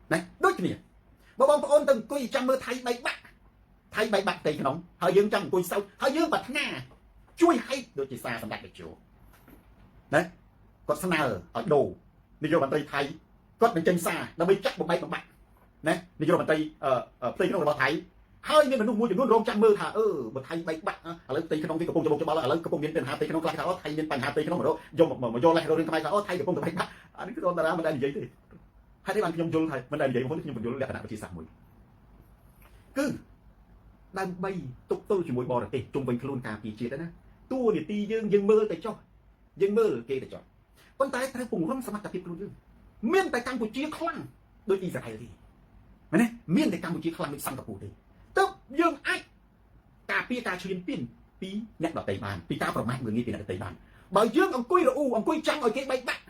ណាដូចគ្នាបើបងប្អូនទៅអង្គុយចាំមើលថៃបែកបាក់ថៃបែកបាក់ផ្ទៃក្នុងហើយយើងចាំអង្គុយសោកហើយយើងប្រាថ្នាជួយហែកដូចជាសារសម្ដេចតេជោណាគាត់ស្នើឲ្យដូរនាយករដ្ឋមន្ត្រីថៃគាត់បញ្ចេញសារដើម្បីចាក់បំបែកបំបាក់ណានាយករដ្ឋមន្ត្រីផ្ទៃក្នុងរបស់ថៃហើយមានមនុស្សមួយចំនួនរងចាំមើលថាអឺបើថៃបែកបាក់ឥឡូវផ្ទៃក្នុងវាកំពុងច្បុកច្បល់ឥឡូវកំពុងមានបញ្ហាផ្ទៃក្នុងខ្លះថាអូថៃមានបញ្ហាផ្ទៃក្នុងរកយកមកយកលេសរឿងខ្មែរថាអូថៃកំពុងតែបែកបាក់អានេះគឺតារាមិនដែលនិយាយទេហេតុអីបានខ្ញុំយល់ថាមិនដែលនិយាយបងប្អូនខ្ញុំបញ្យល់លក្ខណៈវិទ្យាសាស្ត្រមួយគឺដើម្បីទប់ទល់ជាមួយបរទេសជុំវិញខ្លួនការពារជាតិណាតួនាទីយើងយើងមើលទៅចុះយើងមើលគេទៅចុះប៉ុន្តែត្រូវពង្រឹងសមត្ថភាពខ្លួនយើងមានតែកម្ពុជាខ្លាំងដូចអ៊ីស្រាអែលទេមែនទេមានតែកម្ពុជាខ្លាំងដូចសិង្ហបុរីទេទើបយើងអាចការពារការឈ្លានពានពីអ្នកដទៃបានពីការប្រមាថមើលងាយពីអ្នកដទៃបានបើយើងអង្គុយរអ៊ូអង្គុយចាំឲ្យគេបែកបាក់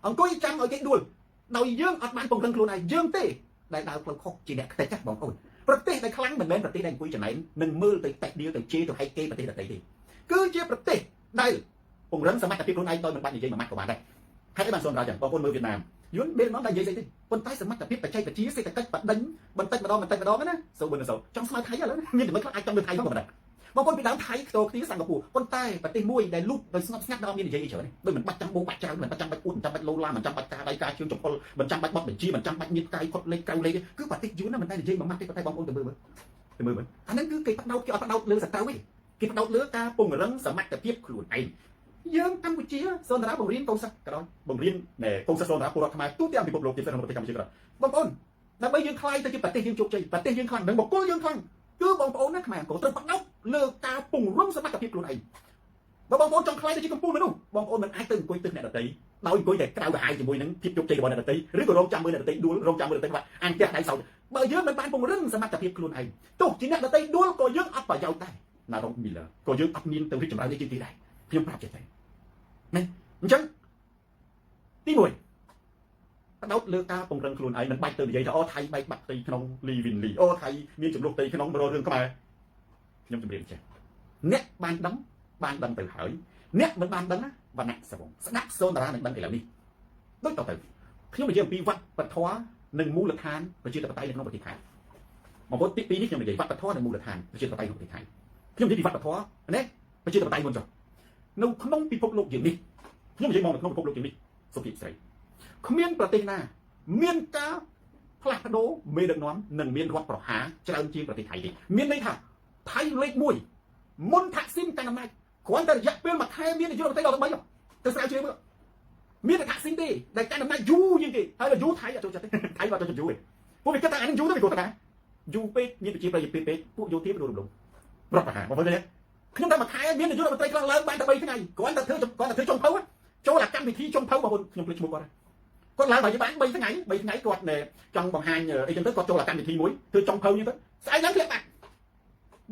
អង្គុយចាំឲ្យគេដួលដោយយើងអត់បានពង្រឹងខ្លួនឯងយើងទេដែលដើរផ្លូវខុសជាអ្នកខ្ទេចបងប្អូនប្រទេសដែលខ្លាំងមិនមែនប្រទេសដែលអង្គុយចំណែននិងមើលទៅតេះដៀលទៅជេរទៅហែកគេប្រទេសដទៃទេគឺជាប្រទេសដែលពង្រឹងសមត្ថភាពខ្លួនឯងដោយមិនបាច់និយាយមួយម៉ាត់ក៏បានដែរហេតុអីបានសូនរាចឹងបងប្អូនមើលវៀតណាមយួនមេដឹកនាំតែនិយាយស្អីទេប៉ុន្តែសមត្ថភាពបច្ចេកវិទ្យាសេដ្ឋកិច្ចបដិញបន្តិចម្ដងបន្តិចម្ដងណាសូប៊ុនសូចង់ស្មើថៃឥឡូវមានចំណុចខ្លះអាចចង់លើថៃផងក៏មិនដែរបងប្អូនពីដើមថៃខ្ទោគ្នាសិង្ហបុរីប៉ុន្តែប្រទេសមួយដែលលូកដោយស្ងប់ស្ងាត់ដល់មាននិយាយអីច្រើនដូចមិនបាច់ចាំបោបាច់ច្រើនមិនបាច់ចាំបាច់អួតមិនចាំបាច់លោឡាមិនចាំបាច់ការដៃការជើងចំអុលមិនចាំបាច់បត់បញ្ជាមិនចាំបាច់មានផ្កាយផុតលេខក្រៅលេខគឺប្រទេសយួនណាមិនតែនិយាយមួយម៉ាត់ទេប៉ុន្តែបងប្អូនទៅមើលមើលទៅមើលមើលអាហ្នឹងគឺគេផ្ដោតគេអត់ផ្ដោតលើសត្រូវទេគេផ្ដោតលើការពង្រឹងសមត្ថភាពខ្លួនឯងយើងកម្ពុជាសូនតារាបង្រៀនកូនសិស្សក៏ដោយបង្រៀនណែកូនសិស្សសូនតារាពលរដ្ឋខ្មែរទូទាំងពិភពលោកជាពិសេសក្នុងប្រទេសកម្ពុជាក៏ដោយបងប្អូនដើម្បីយើងក្លាយទៅជាប្រទេសយើងជោគជ័យប្រទេសយើងខ្លាំងនិងបុគ្គលយើងខ្លាំងគឺបងប្អូនណាខ្មែរអង្គរត្រូវផ្ដោតលើការពង្រឹងសមត្ថភាពខ្លួនឯងបើបងប្អូនចង់ក្លាយទៅជាកម្ពុជាមនុស្សបងប្អូនមិនអាចទៅអង្គុយទឹះអ្នកដទៃដោយអង្គុយតែក្រៅកាហាយជាមួយនឹងភាពជោគជ័យរបស់អ្នកដទៃឬក៏រងចាំមើលអ្នកដទៃដួលរងចាំមើលអ្នកដទៃបាក់អញផ្ទះដៃសោតបើយើងមិនបានពង្រឹងសមត្ថភាពខ្លួនឯងទោះជាអ្នកដទៃដួលក៏យើងអត់ប្រយោជន៍ដែរណារ៉ុងមីលឺក៏យើងអត់មានទៅរីកចម្រើននេះជាងគេដែរខ្ញុំប្រាប់ចេះតែណាអញ្ចឹងទី1ផ្ដោតលើការពង្រឹងខ្លួនឯងមិនបាច់ទៅនិយាយថាអូថៃបែកបាក់ផ្ទៃក្នុងលីវីនលីអូថៃមានចំនួនផ្ទៃក្នុងរករឿងខ្មែរខ្ញុំជម្រាបចេះអ្នកបានដឹងបានដឹងទៅហើយអ្នកមិនបានដឹងណាវណ្ណៈសវងស្ដាប់សូនតារានឹងដឹងឥឡូវនេះដូចតទៅខ្ញុំនិយាយអំពីវប្បធម៌និងមូលដ្ឋានប្រជាធិបតេយ្យនៅក្នុងប្រទេសថៃបងប្អូនទី2នេះខ្ញុំនិយាយវប្បធម៌និងមូលដ្ឋានប្រជាធិបតេយ្យក្នុងប្រទេសថៃខ្ញុំនិយាយពីវប្បធម៌ណាប្រជាធិបតេយ្យមុនចុះនៅក្នុងពិភពលោកយើងនេះខ្ញុំនិយាយមកនៅក្នុងពិភពលោកយើងនេះសុភាពស្រីគ្មានប្រទេសណាមានការផ្លាស់ប្ដូរមេដឹកនាំនិងមានរដ្ឋប្រហារច្រើនជាងប្រទេសថៃទេមានន័យថាថៃលេខ1មុនថាក់ស៊ីនកាន់អំណាចគ្រាន់តែរយៈពេលមួយខែមាននាយករដ្ឋមន្ត្រីដល់3ទៅស្រាវជ្រាវមើលមានតែថាក់ស៊ីនទេដែលកាន់អំណាចយូរជាងគេហើយដល់យូរថៃអត់ចូលចិត្តទេថៃអត់ចូលចិត្តយូរទេពួកវាគិតថាអានឹងយូរទៅវាគោះតាយូរពេកមានប្រជាប្រិយភាពពេកពួកយោធាបដូររំលំរដ្ឋប្រហារបងប្អូនទេខ្ញុំតែមួយខែមាននាយករដ្ឋមន្ត្រីខ្លះឡើងបានតែ3ថ្ងៃគ្រាន់តែធ្វើគ្រាន់តែធ្វើចុងភៅចូលអាកម្មវិធីចុងភៅបងប្អូនខ្ញុំភ្លេចឈ្មោះគាត់គាត់ឡើងបើបាន3ថ្ងៃ3ថ្ងៃគាត់ចង់បង្ហាញអីចឹងទៅគាត់ចូលអាកម្មវិធីមួយធ្វើចុងភៅចឹងទៅស្អែកឡើងធ្លាក់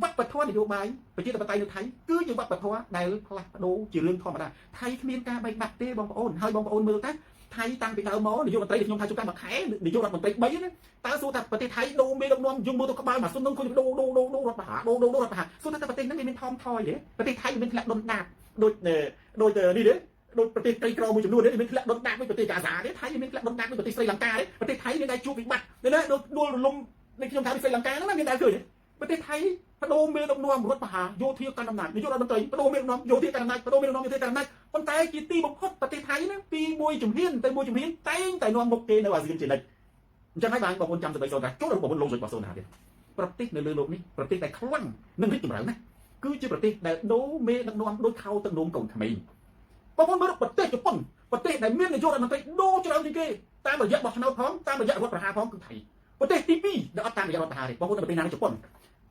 បាត់វប្បធម៌នយោបាយប្រជាធិបតេយ្យនៅថៃគឺជាវប្បធម៌ដែលផ្លាស់ប្ដូរជារឿងធម្មតាថៃគ្មានការបែកបាក់ទេបងប្អូនហើយបងប្អូនមើលតាថៃតាំងពីដើមមកនាយករដ្ឋមន្ត្រីខ្ញុំថាជួនកាលមួយខែនាយករដ្ឋមន្ត្រី3ណាតើសួរថាប្រទេសថៃដូរមេដឹកនាំយើងមើលទៅក្បាលមកសុំនឹងឃើញដូរដូរដូរដូររដ្ឋបហាដូរដូរដូររដ្ឋបហាសួរថាប្រទេសហ្នឹងវាមានថមថយទេប្រទេសថៃវាមានធ្លាក់ដុនដាបដូចដូចនេះទេដូចប្រទេសក្រីក្រមួយចំនួននេះមានធ្លាក់ដុនដាបដូចប្រទេសកាហ្សាទេថៃមានធ្លាក់ដុនដាបដូចប្រទេសស្រីលង្កាទេប្រទេសថៃមានដែរជួបវិបត្តិនេះណាដូចដួលរលំនេះខ្ញុំថាស្រីលង្កាហ្នឹងណាមានដែរឃើញទេប្រទេសថៃបដូរមេដឹកនាំរដ្ឋបហាយោធាកាន់អំណាចនាយករដ្ឋមន្ត្រីបដូរមេដឹកនាំយោធាកាន់អំណាចបដូរមេដឹកនាំយោធាកាន់អំណាចប៉ុន្តែជាទីបំផុតប្រទេសថៃណាពីមួយជំហានទៅមួយជំហានតែងតែនាំមុខគេនៅអាស៊ានជានិច្ចអញ្ចឹងហើយបានបងប្អូនចាំសម្បីសូនថាចូលបងប្អូនលោកសុចរបស់សូនថាទៀតប្រទេសនៅលើលោកនេះប្រទេសដែលខ្លាំងនិងរីកចម្រើនណាគឺជាប្រទេសដែលដូរមេដឹកនាំដូចខោទឹកនោមកូនក្មេងបងប្អូនមើលប្រទេសជប៉ុនប្រទេសដែលមាននាយករដ្ឋមន្ត្រីដូរច្រើនជាងគេតាមរយៈបោះឆ្នោតផងតាមរយៈរដ្ឋប្រហារផងគឺថៃប្រទេសទី2ដែលអត់តាមរយៈរដ្ឋប្រហារទេបងប្អូននៅប្រទេសណាជប៉ុន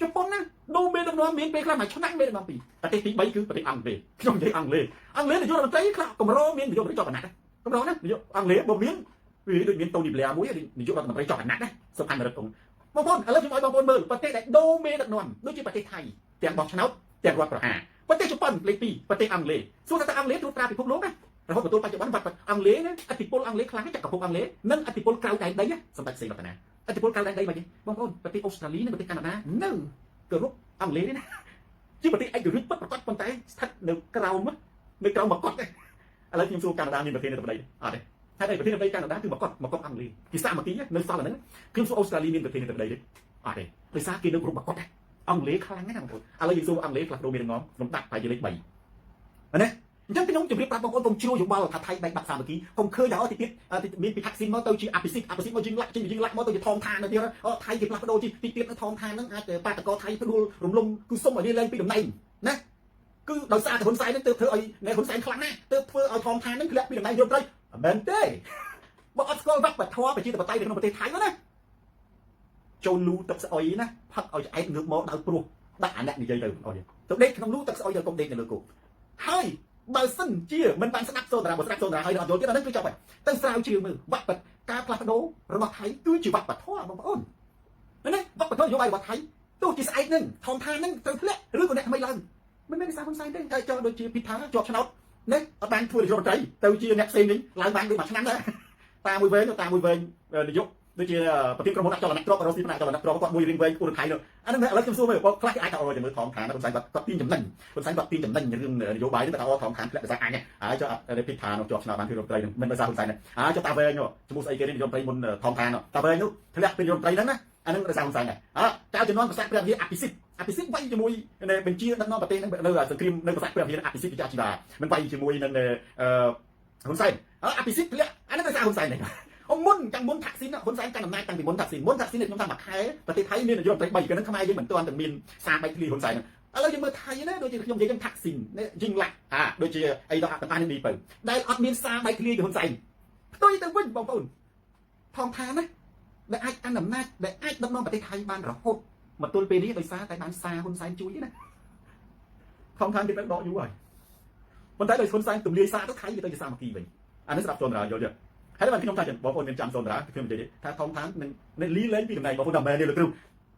ជប៉ុនណាដូរមេដឹកនាំមានពេលខ្លះមួយឆ្នាំមេដឹកនាំពីរប្រទេសទី3គឺប្រទេសអង់គ្លេសខ្ញុំនិយាយអង់គ្លេសអង់គ្លេសនាយករដ្ឋមន្ត្រីខ្លះកម្រមាននាយករដ្ឋមន្ត្រីជាប់អាណត្តិកម្រណានាយកអង់គ្លេសបើមានវាដូចមានតូនីប្លែមួយនាយករដ្ឋមន្ត្រីជាប់អាណត្តិណាសុផាន់រិទ្ធអង្គបងប្អូនឥឡូវខ្ញុំឲ្យបងប្អូនមើលប្រទេសដែលដូរមេដឹកនាំដូចជាប្រទេសថៃទាំងបោះឆ្នោតទាំងរដ្ឋប្រហារប្រទេសជប៉ុនលេខ2ប្រទេសអង់គ្លេសសួរថាតើអង់គ្លេសត្រួតត្រាពិភពលោកណារហូតមកទល់បច្ចុប្បន្នវត្តអង់គ្លេសណាឥទ្ធិពលអង់គ្លេសខ្លាំងចក្រភពអង់គ្លេសនិងឥទ្ធិពលក្រៅដែនដីសម្ដេចសេរតនាឥទ្ធិពលក្រៅដែនដីមកទេបងប្អូនប្រទេសអូស្ត្រាលីនិងប្រទេសកាណាដានៅគោរពអង់គ្លេសទេណាជាប្រទេសឯករាជ្យពិតប្រាកដប៉ុន្តែស្ថិតនៅក្រោមមកុដទេឥឡូវខ្ញុំសួរកាណាដាមានប្រធានាធិបតីអត់ទេ ហេតុអីប្រធានាធិបតីកាណាដាគឺមកកត់មកកត់អង់គ្លេសគេសាមគ្គីនៅសល់អាហ្នឹងខ្ញុំសួរអូស្ត្រាលីមានប្រធានាធិបតីទេអត់ទេដោយសារគេនៅគ្រប់មកកត់ដែរអង់គ្លេសខ្លាំងណាស់បងប្អូនឥឡូវយើងសួរអង់គ្លេសផ្លាស់ប្ដូរមានងំលំដាប់ប្រហែលជាលេខ3ណាអញ្ចឹងខ្ញុំជម្រាបប្រាប់បងប្អូនកុំជ្រួលយោបល់ថាថៃបែកបាក់សាមគ្គីកុំឃើញថាអូទីទៀតមានពីថាក់ស៊ីនមកទៅជាអភិសិទ្ធអភិសិទ្ធមកយើងលាក់ចេញយើងលាក់មកទៅជាថងឋានទៅទៀតអូថៃគេផ្លាស់ប្ដូរទីទៀតនៅថងឋានហ្នឹងអាចបាតកោថៃផ្ដួលរំលំគឺសុំឲ្យលាលែងពីតំណែងណាគឺដោយសារតែហ៊ុនសែនហ្នឹងទើបធ្វើឲ្យហ៊ុនសែនខ្លាំងណាស់ទើបធ្វើឲ្យថងឋានហ្នឹងធ្លាក់ពីតំណែងរដ្ឋមន្ត្រីមិនមែនទេបើអត់ស្គាល់វប្បធម៌ប្រជាធិបតេយ្យនៅក្នុងប្រទេសថៃណាចូលលូទឹកស្អុយណាផឹកឲ្យឆ្អែតងើបមកដៅព្រោះដាក់អាអ្នកនិយាយទៅអូនទៅដេកក្នុងលូទឹកស្អុយទៅកុំដេកនៅលើគោហើយបើសិនជាមិនបានស្ដាប់សូតារាបើស្ដាប់សូតារាហើយអត់យល់ទៀតអាហ្នឹងគឺចប់ហើយទៅស្រាវជ្រាវមើលវប្បការផ្លាស់ប្ដូររបស់ថៃគឺជាវប្បធម៌បងប្អូនណាវប្បធម៌នយោបាយរបស់ថៃទោះជាស្អែកហ្នឹងថងឋានហ្នឹងត្រូវធ្លាក់ឬក៏អ្នកថ្មីឡើងមិនមែនភាសាហ៊ុនសែនទេតែចោលដូចជាពិថាជាប់ឆ្នោតណាអត់បានធ្វើនាយករដ្ឋមន្ត្រីទៅជាអ្នកផ្សេងវិញឡើងបានដូចមួយឆ្នាំដែរតាមមួយវែងតាមមួយវែងនាយកដូចជាប្រធានក្រុមហ៊ុនអចលនទ្រព្យរស់ស៊ីផ្នែកអចលនទ្រព្យគាត់មួយរៀងវែងគួរថៃនោះអាហ្នឹងឥឡូវខ្ញុំសួរមើលខ្លះគេអាចថាអូចាំមើលថងឋានហ៊ុនសែនគាត់គាត់ទាញចំណេញហ៊ុនសែនគាត់ទាញចំណេញរឿងនយោបាយនេះតែថាអូថងឋានធ្លាក់ភាសាអញហើយចុះពិថានោះជាប់ឆ្នោតបានធ្វើរដ្ឋមន្ត្រីនឹងមិនភាសាហ៊ុនសែនហើយចុះតាវែងឈ្មោះស្អីគេនេះនាយករដ្ឋមន្ត្រីមុនថងឋានតាវែងនោះធ្លាក់ពីនាយករដ្ឋមន្ត្រីហ្នឹងណាអាហ្នឹងដោយសារហ៊ុនសែនដែរអើចៅជំនាន់ប្រាសាទព្រះវិហារអភិសិទ្ធអភិសិទ្ធវាយជាមួយបញ្ជាដឹកនាំប្រទេសហ្នឹងនៅសង្គ្រាមនៅប្រាសាទព្រះវិហារអភិសិទ្ធជាជីវ៉ាមិនវាយជាមួយនឹងហ៊ុនសែនអភិសិទ្ធធ្លាក់អាហ្នឹងដោយសារហ៊ុនសែនដែរអូមុនចាំមុនថាក់ស៊ីនហ៊ុនសែនកាន់អំណាចតាំងពីមុនថាក់ស៊ីនមុនថាក់ស៊ីនខ្ញុំថាមួយខែប្រទេសថៃមាននាយករដ្ឋមន្ត្រី3កាលហ្នឹងខ្មែរយើងមិនទាន់តែមានសារបែកធ្លាយហ៊ុនសែនហ្នឹងឥឡូវយើងមើលថៃណាដូចជាខ្ញុំនិយាយចឹងថាក់ស៊ីនយីងឡាក់អាដូចជាអីដល់ទាំងអស់នេះនេះទៅដែលអត់មានសារបែកធ្លាយពីហ៊ុនសែនផ្ទុយទៅវិញបងប្អូនថងឋានណាដែលអាចកាន់អំណាចដែលអាចដឹកនាំប្រទេសថៃបានរហូតមកទល់ពេលនេះដោយសារតែបានសារហ៊ុនសែនជួយណាថងឋានគេទៅដកយូរហើយប៉ុន្តែដោយហ៊ុនសែនទម្លាយសារទៅថៃវាទៅជាសាមគ្គីវិញអានេះស្រាប់ចនរាយល់ទេហើយបានខ្ញុំថាបងប្អូនមានចាំសូនតារាខ្ញុំនិយាយថាថងឋាននឹងលីលែងពីតំណែងបងប្អូនថាមែនទេលោកគ្រូ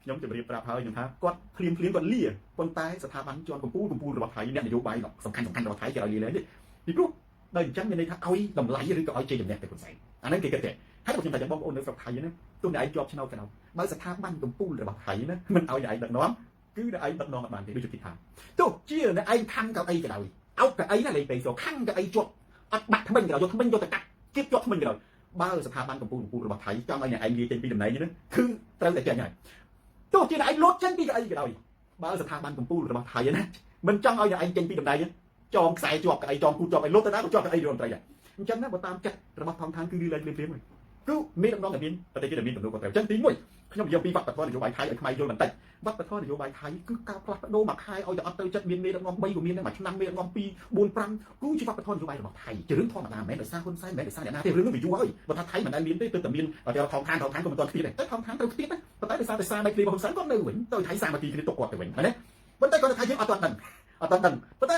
ខ្ញុំជម្រាបប្រាប់ហើយខ្ញុំថាគាត់ភ្លាមភ្លាមគាត់លាប៉ុន្តែស្ថាប័នជាន់កម្ពុជាកម្ពុជារបស់ថៃអ្នកនយោបាយសំខាន់សំខាន់របស់ថៃគេឲ្យលាលែងទេពីព្រោះដល់អញ្ចឹងមានន័យថាឲ្យតម្លៃឬក៏ឲ្យជ័យជំនះទៅហ៊ុនសែនអាហ្នឹងគេគិតទេហើយខ្ញុំថាបងប្អូននៅស្រុកថៃណាទោះអ្នកឯងជាប់ឆ្នោតក៏ដោយបើស្ថាប័នកម្ពុជារបស់ថៃណាមិនឲ្យអ្នកឯងដឹកនាំគឺអ្នកឯងដឹកនាំអត់បានទេដូចជាថាទោះជាអ្នកឯងខំកៅអីក៏ដោយអោបកៅអីណាលេងពេសខំកៅអីជាប់អត់បាក់ថ្មិញក៏ដោយយកថ្មិញយកទៅកាត់គៀបជាប់ថ្មិញក៏ដោយបើស្ថាប័នកម្ពុជាកម្ពុជារបស់ថៃចង់ឲ្យអ្នកឯងលាចេញពីតំណែងនេះគឺត្រូវតែចេញហើយទោះជាអ្នកឯងលោតចេញពីកៅអីក៏ដោយបើស្ថាប័នកម្ពុជារបស់ថៃណាមិនចង់ឲ្យអ្នកឯងចេញពីតំណែងចងខ្សែជាប់កៅអីចងគូជាប់អីលោតទៅណាក៏ជាប់កៅអីរដ្ឋមន្ត្រីដែរអញ្ចឹងណាបើតាមចិត្តរបស់ថងឋានគឺលាលែងភ្លាមៗហើយគឺមានដំណងតែមានប្រទេសគេដែលមានទំនួលខុសត្រូវអញ្ចឹងទី1ខ្ញុំនិយាយពីវប្បធម៌នយោបាយថៃឲ្យខ្មែរយល់បន្តិចវប្បធម៌នយោបាយថៃគឺការផ្លាស់ប្ដូរមួយខែឲ្យតែអត់ទៅចិត្តមានមេដឹកនាំ3ក៏មានដែរមួយឆ្នាំមេដឹកនាំ2 4 5គឺជាវប្បធម៌នយោបាយរបស់ថៃជារឿងធម្មតាមិនមែនដោយសារហ៊ុនសែនមិនមែនដោយសារអ្នកណាទេរឿងនោះវាយូរហើយបើថាថៃមិនដែលមានទេទើបតែមានតែថងឋានថងឋានក៏មិនទាន់ខ្ទាតដែរតែថងឋានត្រូវខ្ទាតណាប៉ុន្តែដោយសារតែសារនៃគ្លីរបស់ហ៊ុនសែនគាត់នៅវិញទៅថៃសាមគ្គីគ្នាទុកគាត់ទៅវិញណាប៉ុន្តែគាត់ថាយើងអត់ទាន់ដឹងអត់ទាន់ដឹងប៉ុន្តែ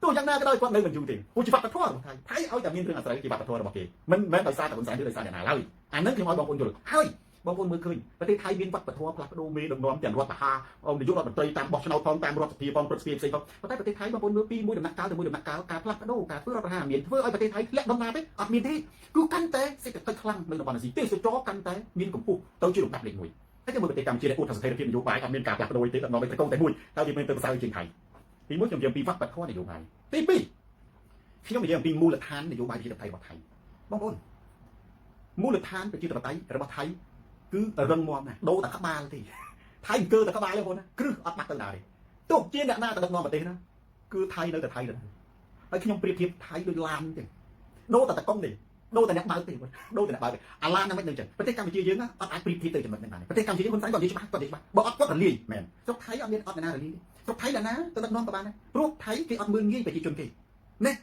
ទោះយ៉ាងណាក៏ដោយគាត់នៅមិនយូរទេព្រោះជាវប្បធម៌របស់ថៃថៃឲ្យតែមានរឿងអាស្រូវជាវប្បធម៌របស់គេមិនមែនដោយសារតែហ៊ុនសែនឬដោយសារអ្នកណាឡើយអានឹងខ្ញុំឲ្យបងប្អូនយល់ហើយបងប្អូនមើលឃើញប្រទេសថៃមានវប្បធម៌ផ្លាស់ប្ដូរមេដឹកនាំទាំងរដ្ឋាភិបាលនាយករដ្ឋមន្ត្រីតាមបោះឆ្នោតផងតាមរដ្ឋសភាផងព្រឹទ្ធសភាផ្សេងផងប៉ុន្តែប្រទេសថៃបងប្អូនមើលពីមួយដំណាក់កាលទៅមួយដំណាក់កាលការផ្លាស់ប្ដូរការធ្វើរដ្ឋប្រហារមានធ្វើឲ្យប្រទេសថៃធ្លាក់ដុំណាទេអត់មានទេគឺកាន់តែសេដ្ឋកិច្ចខ្លាំងនៅតំបន់អាស៊ីទេសចរកាន់តែមានកម្ពស់ទៅជាលំដាប់លេខ1ហើយទៅមើលប្រទេសកម្ពុជាដែលអួតថាស្ថិរភាពនយោបាយអត់មានការផ្លាស់ប្ដូរទេដឹកនាំដោយត្រកូលតែមួយតើវាមានទៅប្រសើរជាងថៃទី1ខ្ញុំនិយាយពីវប្បធម៌នយោបាយទី2ខ្ញុំនិយាយអំពីមូលដ្ឋាននយោបាយប្រជាធិបតេយ្យរបស់ថៃបងប្អូនមូលដ្ឋានប្រជាធិបតេយ្យរបស់ថៃគឺរឹងមាំណាស់ដូរតែក្បាលទេថៃអង្គើតែក្បាលទេបងប្អូនណាគ្រឹះអត់បាត់ទៅណាទេទោះជាអ្នកណាទៅដឹកនាំប្រទេសណាគឺថៃនៅតែថៃទៅហើយខ្ញុំប្រៀបធៀបថៃដូចឡានទេដូរតែតកុងទេដូរតែអ្នកបើកទេដូរតែអ្នកបើកទេអាឡានហ្នឹងមិននឹងចឹងប្រទេសកម្ពុជាយើងអត់អាចប្រៀបធៀបទៅចំណុចហ្នឹងបានប្រទេសកម្ពុជាយើងហ៊ុនសែនគាត់និយាយច្បាស់គាត់និយាយច្បាស់បើអត់គាត់រលាយមែនស្រុកថៃអត់មានអត់អ្នកណារលាយស្រុកថៃអ្នកណាទៅដឹកនាំក៏បានដែរព្រោះថៃគេអត់មើលងាយប្រជាជនគេណ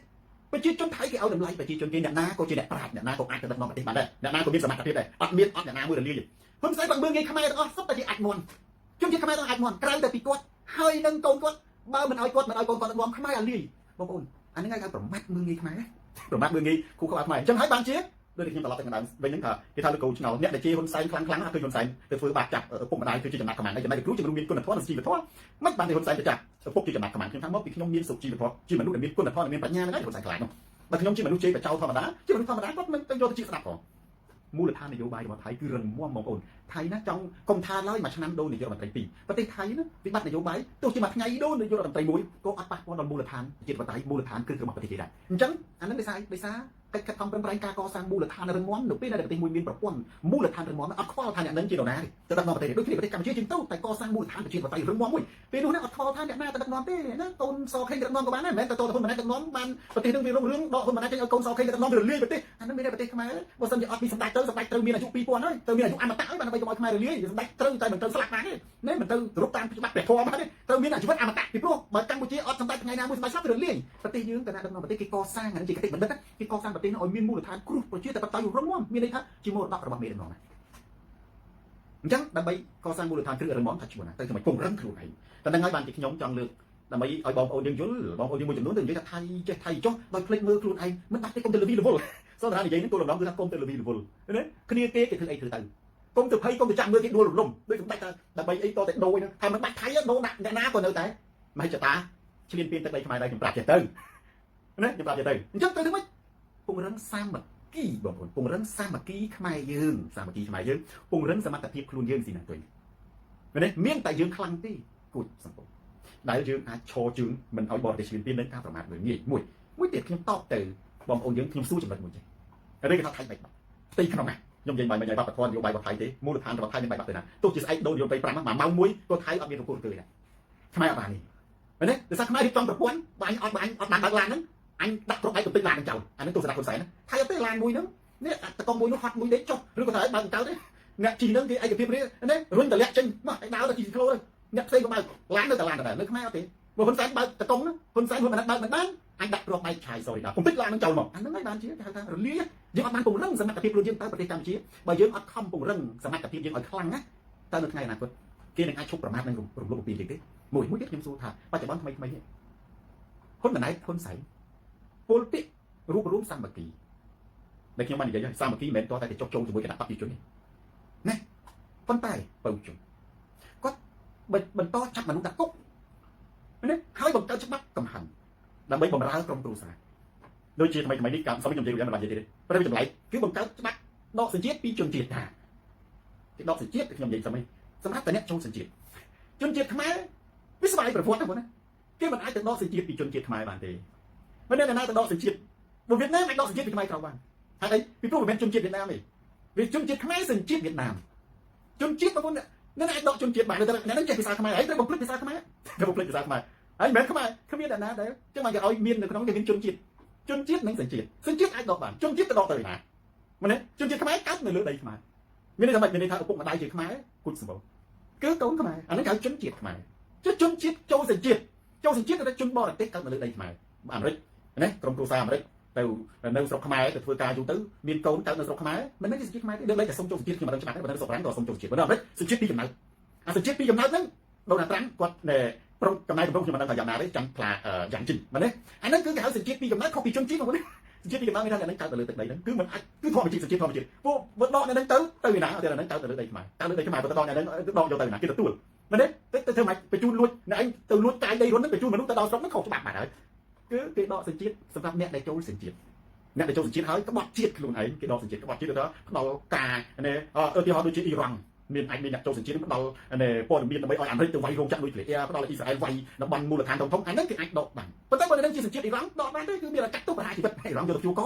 ាប្រជាជនថៃគេឲ្យតម្លៃប្រជាជនគេអ្នកណាក៏ជាអ្នកប្រាជ្ញអ្នកណាក៏អាចទៅដឹកនាំប្រទេសបានដែរអ្នកណាក៏មានសមត្ថភាពដែរអត់មានអត់អ្នកណាមួយរលាយទេហ៊ុនសែនគាត់មើលងាយខ្មែរទាំងអស់សុទ្ធតែជាអាចមន់ជនជាតិខ្មែរទាំងអាចមន់ក្រៅតែពីគាត់ហើយនឹងកូនគាត់បើមិនឲ្យគាត់មិនឲ្យកូនគាត់ដឹកនាំខ្មែរអាលាយបងប្អូនអានេះគេហៅប្រមាថមើលងាយខ្មែរប្រមាថមើលងាយគូក្បាលខ្មែរអញ្ចឹងហើយបានជាដូចខ្ញុំត្រឡប់ទៅកណ្ដាលវិញហ្នឹងថាគេថាលោកកូនឆ្ងល់អ្នកដែលជេរហ៊ុនសែនខ្លាំងខ្លាំងអត់ឃើញហ៊ុនសែនទៅធ្វើបាបចាប់ឪពុកម្ដាយគឺជាចំណាក់កម្មាំងហើយចំណែកគ្រូជំរុំមានគុណធម៌និងជីវធម៌មិនបានទេហ៊ុនសែនទៅចាប់ឪពុកជាចំណាក់កម្មាំងខ្ញុំថាមកពីខ្ញុំមានសុជីវធម៌ជាមនុស្សដែលមានគុណធម៌និងមានប្រាជ្ញាហ្នឹងហើយហ៊ុនសែនខ្លាចនោះបើខ្ញុំជាមនុស្សជេរបចោធម្មតាជាមនុស្សធម្មតាគាត់មិនទៅយកទៅជាស្ដាប់ផងមូលដ្ឋាននយោបាយរបស់ថៃគឺរឹងមាំបងប្អូនថៃណាចង់កុំថាឡើយមួយឆ្នាំដូរនាយករដ្ឋមន្ត្រីពីរប្រទេសថៃណាវិបត្តិនយោបាយទោះជាមួយថ្ងៃដូរនាយករដ្ឋមន្ត្រីមួយក៏អត់ប៉ះពាល់ដល់មូលដ្ឋានជាតិបតៃមូលដ្ឋានគ្រឹះរបស់ប្រទេសគេដែរអញ្ចឹងអានឹងដោយសារដោយសារ កិច្ចខិតខំប្រឹងប្រែងការកសាងមូលដ្ឋានរឹងមាំនៅពេលដែលប្រទេសមួយមានប្រព័ន្ធមូលដ្ឋានរឹងមាំអត់ខ្វល់ថាអ្នកនឹងជានរណាទេទៅដឹកនាំប្រទេសដូចគ្នាប្រទេសកម្ពុជាជាងទៅតែកសាងមូលដ្ឋានប្រជាធិបតេយ្យរឹងមាំមួយពេលនោះណាអត់ខ្វល់ថាអ្នកណាទៅដឹកនាំទេណាកូនសខេងដឹកនាំក៏បានដែរមិនមែនទៅតទៅហ៊ុនម៉ាណែតដឹកនាំបានប្រទេសនឹងវារុងរឿងដកហ៊ុនម៉ាណែតចេញឲ្យកូនសខេងដឹកនាំវារលាយប្រទេសអានឹងមានតែប្រទេសខ្មែរបើសិនជាអត់ពីសម្ដេចទៅសម្ដេចត្រូវមានអាយុ2000ហើយត្រូវមានអាយុអមតៈហើយបានដើម្បីកុំឲ្យខ្មែររលាយសម្ដេចត្រូវតែមិនត្រូវស្លាប់បានទេណាមិនត្រូវគោរពតាមច្បាប់ព្រះធម៌បានទេត្រូវមានអាជីវិតអមតៈពីព្រោះបើកម្ពុជាអត់សម្ដេចថ្ងៃណាមួយសម្ដេចស្លាប់វារលាយប្រទេសយើងគណៈដឹកនាំប្រទេសគេកសាងអានឹងជាគតិបណ្ឌិតគេកសាងប្រទេសនោះឲ្យមានមូលដ្ឋានគ្រឹះប្រជាធិបតេយ្យរឹងមាំមានន័យថាជាមរតករបស់មេដឹកនាំអញ្ចឹងដើម្បីកសាងមូលដ្ឋានគ្រឹះរឹងមាំថាឈ្មោះណាទៅធ្វើឲ្យពង្រឹងខ្លួនឯងតែនឹងហើយបានជាខ្ញុំចង់លើកដើម្បីឲ្យបងប្អូនយើងយល់បងប្អូនយើងមួយចំនួនទៅនិយាយថាថៃចេះថៃចុះដោយភ្លេចមើលខ្លួនឯងមិនបាច់ទេកុំទៅលវីលវល់សន្តាននិយាយហ្នឹងគោលបំណងគឺថាកុំទៅលវីលវល់ណាគ្នាគេគេធ្វើអីធ្វើទៅកុំទៅភ័យកុំទៅចាក់មើលគេដួលរលំដូចសម្ដេចថាដើម្បីអីតតែដូរហ្នឹងថាមិនបាច់ថៃដូរដាក់អ្នកណាក៏នៅតែមហិច្ឆតាឈ្លានពានទឹកដីខ្មែរដែរខ្ញុំប្រាប់ចេះទៅណាខ្ញុំប្រាប់ចេះទៅអញ្ចឹងទៅធ្វើម៉េចពង្រឹងសាមគ្គីបងប្អូនពង្រឹងសាមគ្គីខ្មែរយើងសាមគ្គីខ្មែរយើងពង្រឹងសមត្ថភាពខ្លួនយើងស៊ីណាទុយមែនទេមានតែយើងខ្លាំងទេគួចសង្គមដែលយើងអាចឈរជើងមិនឲ្យបរទេសឈ្លានពាននឹងការប្រមាថដោយងាយមួយមួយទៀតខ្ញុំតបទៅបងប្អូនយើងខ្ញុំសួរចំណុចមួយចេះឬគេថាថៃបែកបាក់ផ្ទៃក្នុងណាខ្ញុំនិយាយបាយមិនឲ្យវប្បធម៌នយោបាយរបស់ថៃទេមូលដ្ឋានរបស់ថៃមានបែកបាក់ទៅណាទោះជាស្អែកដូរនយោបាយ5មួយម៉ោងមួយក៏ថៃអត់មានរង្គោះរង្គើដែរខ្មែរអត់បានទេមែនទេដោយសារខ្មែររៀបចំប្រព័ន្ធបាញ់អត់បាញ់អត់បានបើកឡានហ្នឹងអញដាក់គ្រប់ឯកកំពេចឡានហ្នឹងចោលអានេះទស្សនៈហ៊ុនសែនថៃអត់ទេឡានមួយហ្នឹងនេះតកងមួយនោះហត់មួយដេកចុះឬក៏ថាឲ្យបើកកៅទេអ្នកជិះហ្នឹងគេឯកភាពនេះរុញតលាក់ចេញមកឲ្យដើរទៅជិះក្លូទៅអ្នកផ្សេងក៏បើកឡាននៅតែឡានដដែលនៅខ្មែរអត់ទេបើហ៊ុនសែនបើកតកងហ៊ុនសែនហ៊ុនម៉ាណែតបើកមិនបានអញដាក់គ្រាប់បែកឆាយ sorry ដល់កំពេចឡានហ្នឹងចោលមកអាហ្នឹងហើយបានជាគេហៅថារលាយយើងអត់បានពង្រឹងសមត្ថភាពខ្លួនយើងទៅប្រទេសកម្ពុជាបើយើងអត់ខំពង្រឹងសមត្ថភាពយើងឲ្យខ្លាំងណាតើនៅថ្ងៃអនាគតគេនឹងអាចឈប់ប្រមាថនឹងរំលោភបំពានទេមួយមួយទៀតខ្ញុំសួរថាបច្ចុប្បន្នថ្មីថ្មីនេះហ៊ុនម៉ាណែតហ៊ុនសែនពលពាក្យរួបរួមសាមគ្គីដែលខ្ញុំបាននិយាយហើយសាមគ្គីមិនមែនតតែទៅចុះចូលជាមួយគណៈបក្សប្រជាជនទេណាប៉ុន្តែបើជុំគាត់បន្តចាប់មនុស្សដាក់គុកណាហើយបង្កើតច្បាប់កំហឹងដើម្បីបំរើក្រុមគ្រួសារដូចជាថ្មីថ្មីនេះកម្មសមខ្ញុំនិយាយយ៉ាងមិនបាននិយាយទេប៉ុន្តែវាចម្លែកគឺបង្កើតច្បាប់ដកសញ្ជាតិពីជនជាតិថាគេដកសញ្ជាតិខ្ញុំនិយាយសមសម្រាប់តែអ្នកចូលសញ្ជាតិជនជាតិខ្មែរវាស្វ័យប្រវត្តិណាបងណាគេមិនអាចទៅដកសញ្ជាតិពីជនជាតិខ្មែរបានទេមិនអ្នកណាទៅដកសញ្ជាតិបើវៀតណាមអាចដកសញ្ជាតិពីខ្មែរក្រៅបានហេតុអីពីព្រោះមិនមែនជនជាតិវៀតណាមទេវាជនជាតិខ្មែរសញ្ជាតិវៀតណាមជនជាតិបងប្អូនអ្នកអាចដកជនជាតិបានតែអ្នកនឹងចេះភាសាខ្មែរហើយត្រូវបំភ្លេចភាសាខ្មែរត្រូវបំភ្លេចភាសាខ្មែរហើយមិនមែនខ្មែរគ្មានអ្នកណាដែរចឹងមកគេឲ្យមាននៅក្នុងគេមានជនជាតិជនជាតិនិងសញ្ជាតិសញ្ជាតិអាចដកបានជនជាតិទៅដកទៅណាមែនទេជនជាតិខ្មែរកើតនៅលើដីខ្មែរមានន័យថាម៉េចមានន័យថាឪពុកម្ដាយជាខ្មែរគូចសម្បូរគឺកូនខ្មែរអានេះគេហៅជនជាតិខ្មែរចុះជនជាតិចូលសញ្ជាតិចូលសញ្ជាតិទៅជនបរទេសកើតនៅលើដីខ្មែរអាមេរិកណាក្រុមគ្រួសារអាមេរិកទៅនៅស្រុកខ្មែរទៅធ្វើការយូរទៅមានកូនកើតនៅស្រុកខ្មែរមិនមែនជាសញ្ជាតិខ្មែរទេលើកលែងតែសុំចូលសញ្ជាតិខ្ញុំមិនដឹងច្បាស់ទេបើនៅស្រុកបារាំងក៏សុំចូលសញ្ជាតិបើនៅអាមេរិកសញ្ជាតិពីកំណើតអាសញ្ជាតិពីកំណើតហ្នឹងដូណាល់ត្រាំគាត់ប្រុងកំណែកំរុងខ្ញុំមិនដឹងថាយ៉ាងណាទេចាំខ្លាយ៉ាងជីមែនទេអាហ្នឹងគឺគេហៅសញ្ជាតិពីកំណើតខុសពីជនជាតិបងប្អូនសញ្ជាតិពីកំណើតមានថាអ្នកហ្នឹងកើតទៅលើទឹកដីហ្នឹងគឺមិនអាចគឺធម្មជាតិសញ្ជាតិធម្មជាតិពួកបើដកអ្នកហ្នឹងទៅទៅឯណាអត់ទេអ្នកហ្នឹងកើតទៅលើដីខ្មែរកើតលើដីខ្មែរបើទៅដកអ្នកហ្នឹងដកយកទៅណាគេទទួលមែនទេទៅធ្វើម៉េចបញ្ជូនលួចអ្នកឯងទៅលួចកាយដីរុនហ្នឹងបញ្ជូនមនុស្សទៅដល់ស្រុកហ្នឹងខុសច្បាប់បាត់ហើយគឺគេដកសញ្ជាតិសម្រាប់អ្នកដែលចូលសញ្ជាតិអ្នកដែលចូលសញ្ជាតិហើយក្បត់ជាតិខ្លួនឯងគេដកសញ្ជាតិក្បត់ជាតិទៅផ្ដល់ការនេះឧទាហរណ៍ដូចជាអ៊ីរ៉ង់មានអាចមានអ្នកចូលសញ្ជាតិផ្ដល់ព័ត៌មានដើម្បីឲ្យអាមេរិកទៅវាយរោងចក្រនុយក្លេអ៊ែរផ្ដល់ឲ្យអ៊ីស្រាអែលវាយតំបន់មូលដ្ឋានធំធំអាហ្នឹងគេអាចដកបានប៉ុន្តែបើនឹងជាសញ្ជាតិអ៊ីរ៉ង់ដកបានទេគឺមានតែកាត់ទោសប្រហារជីវិតអ៊ីរ៉ង់យកទៅជួក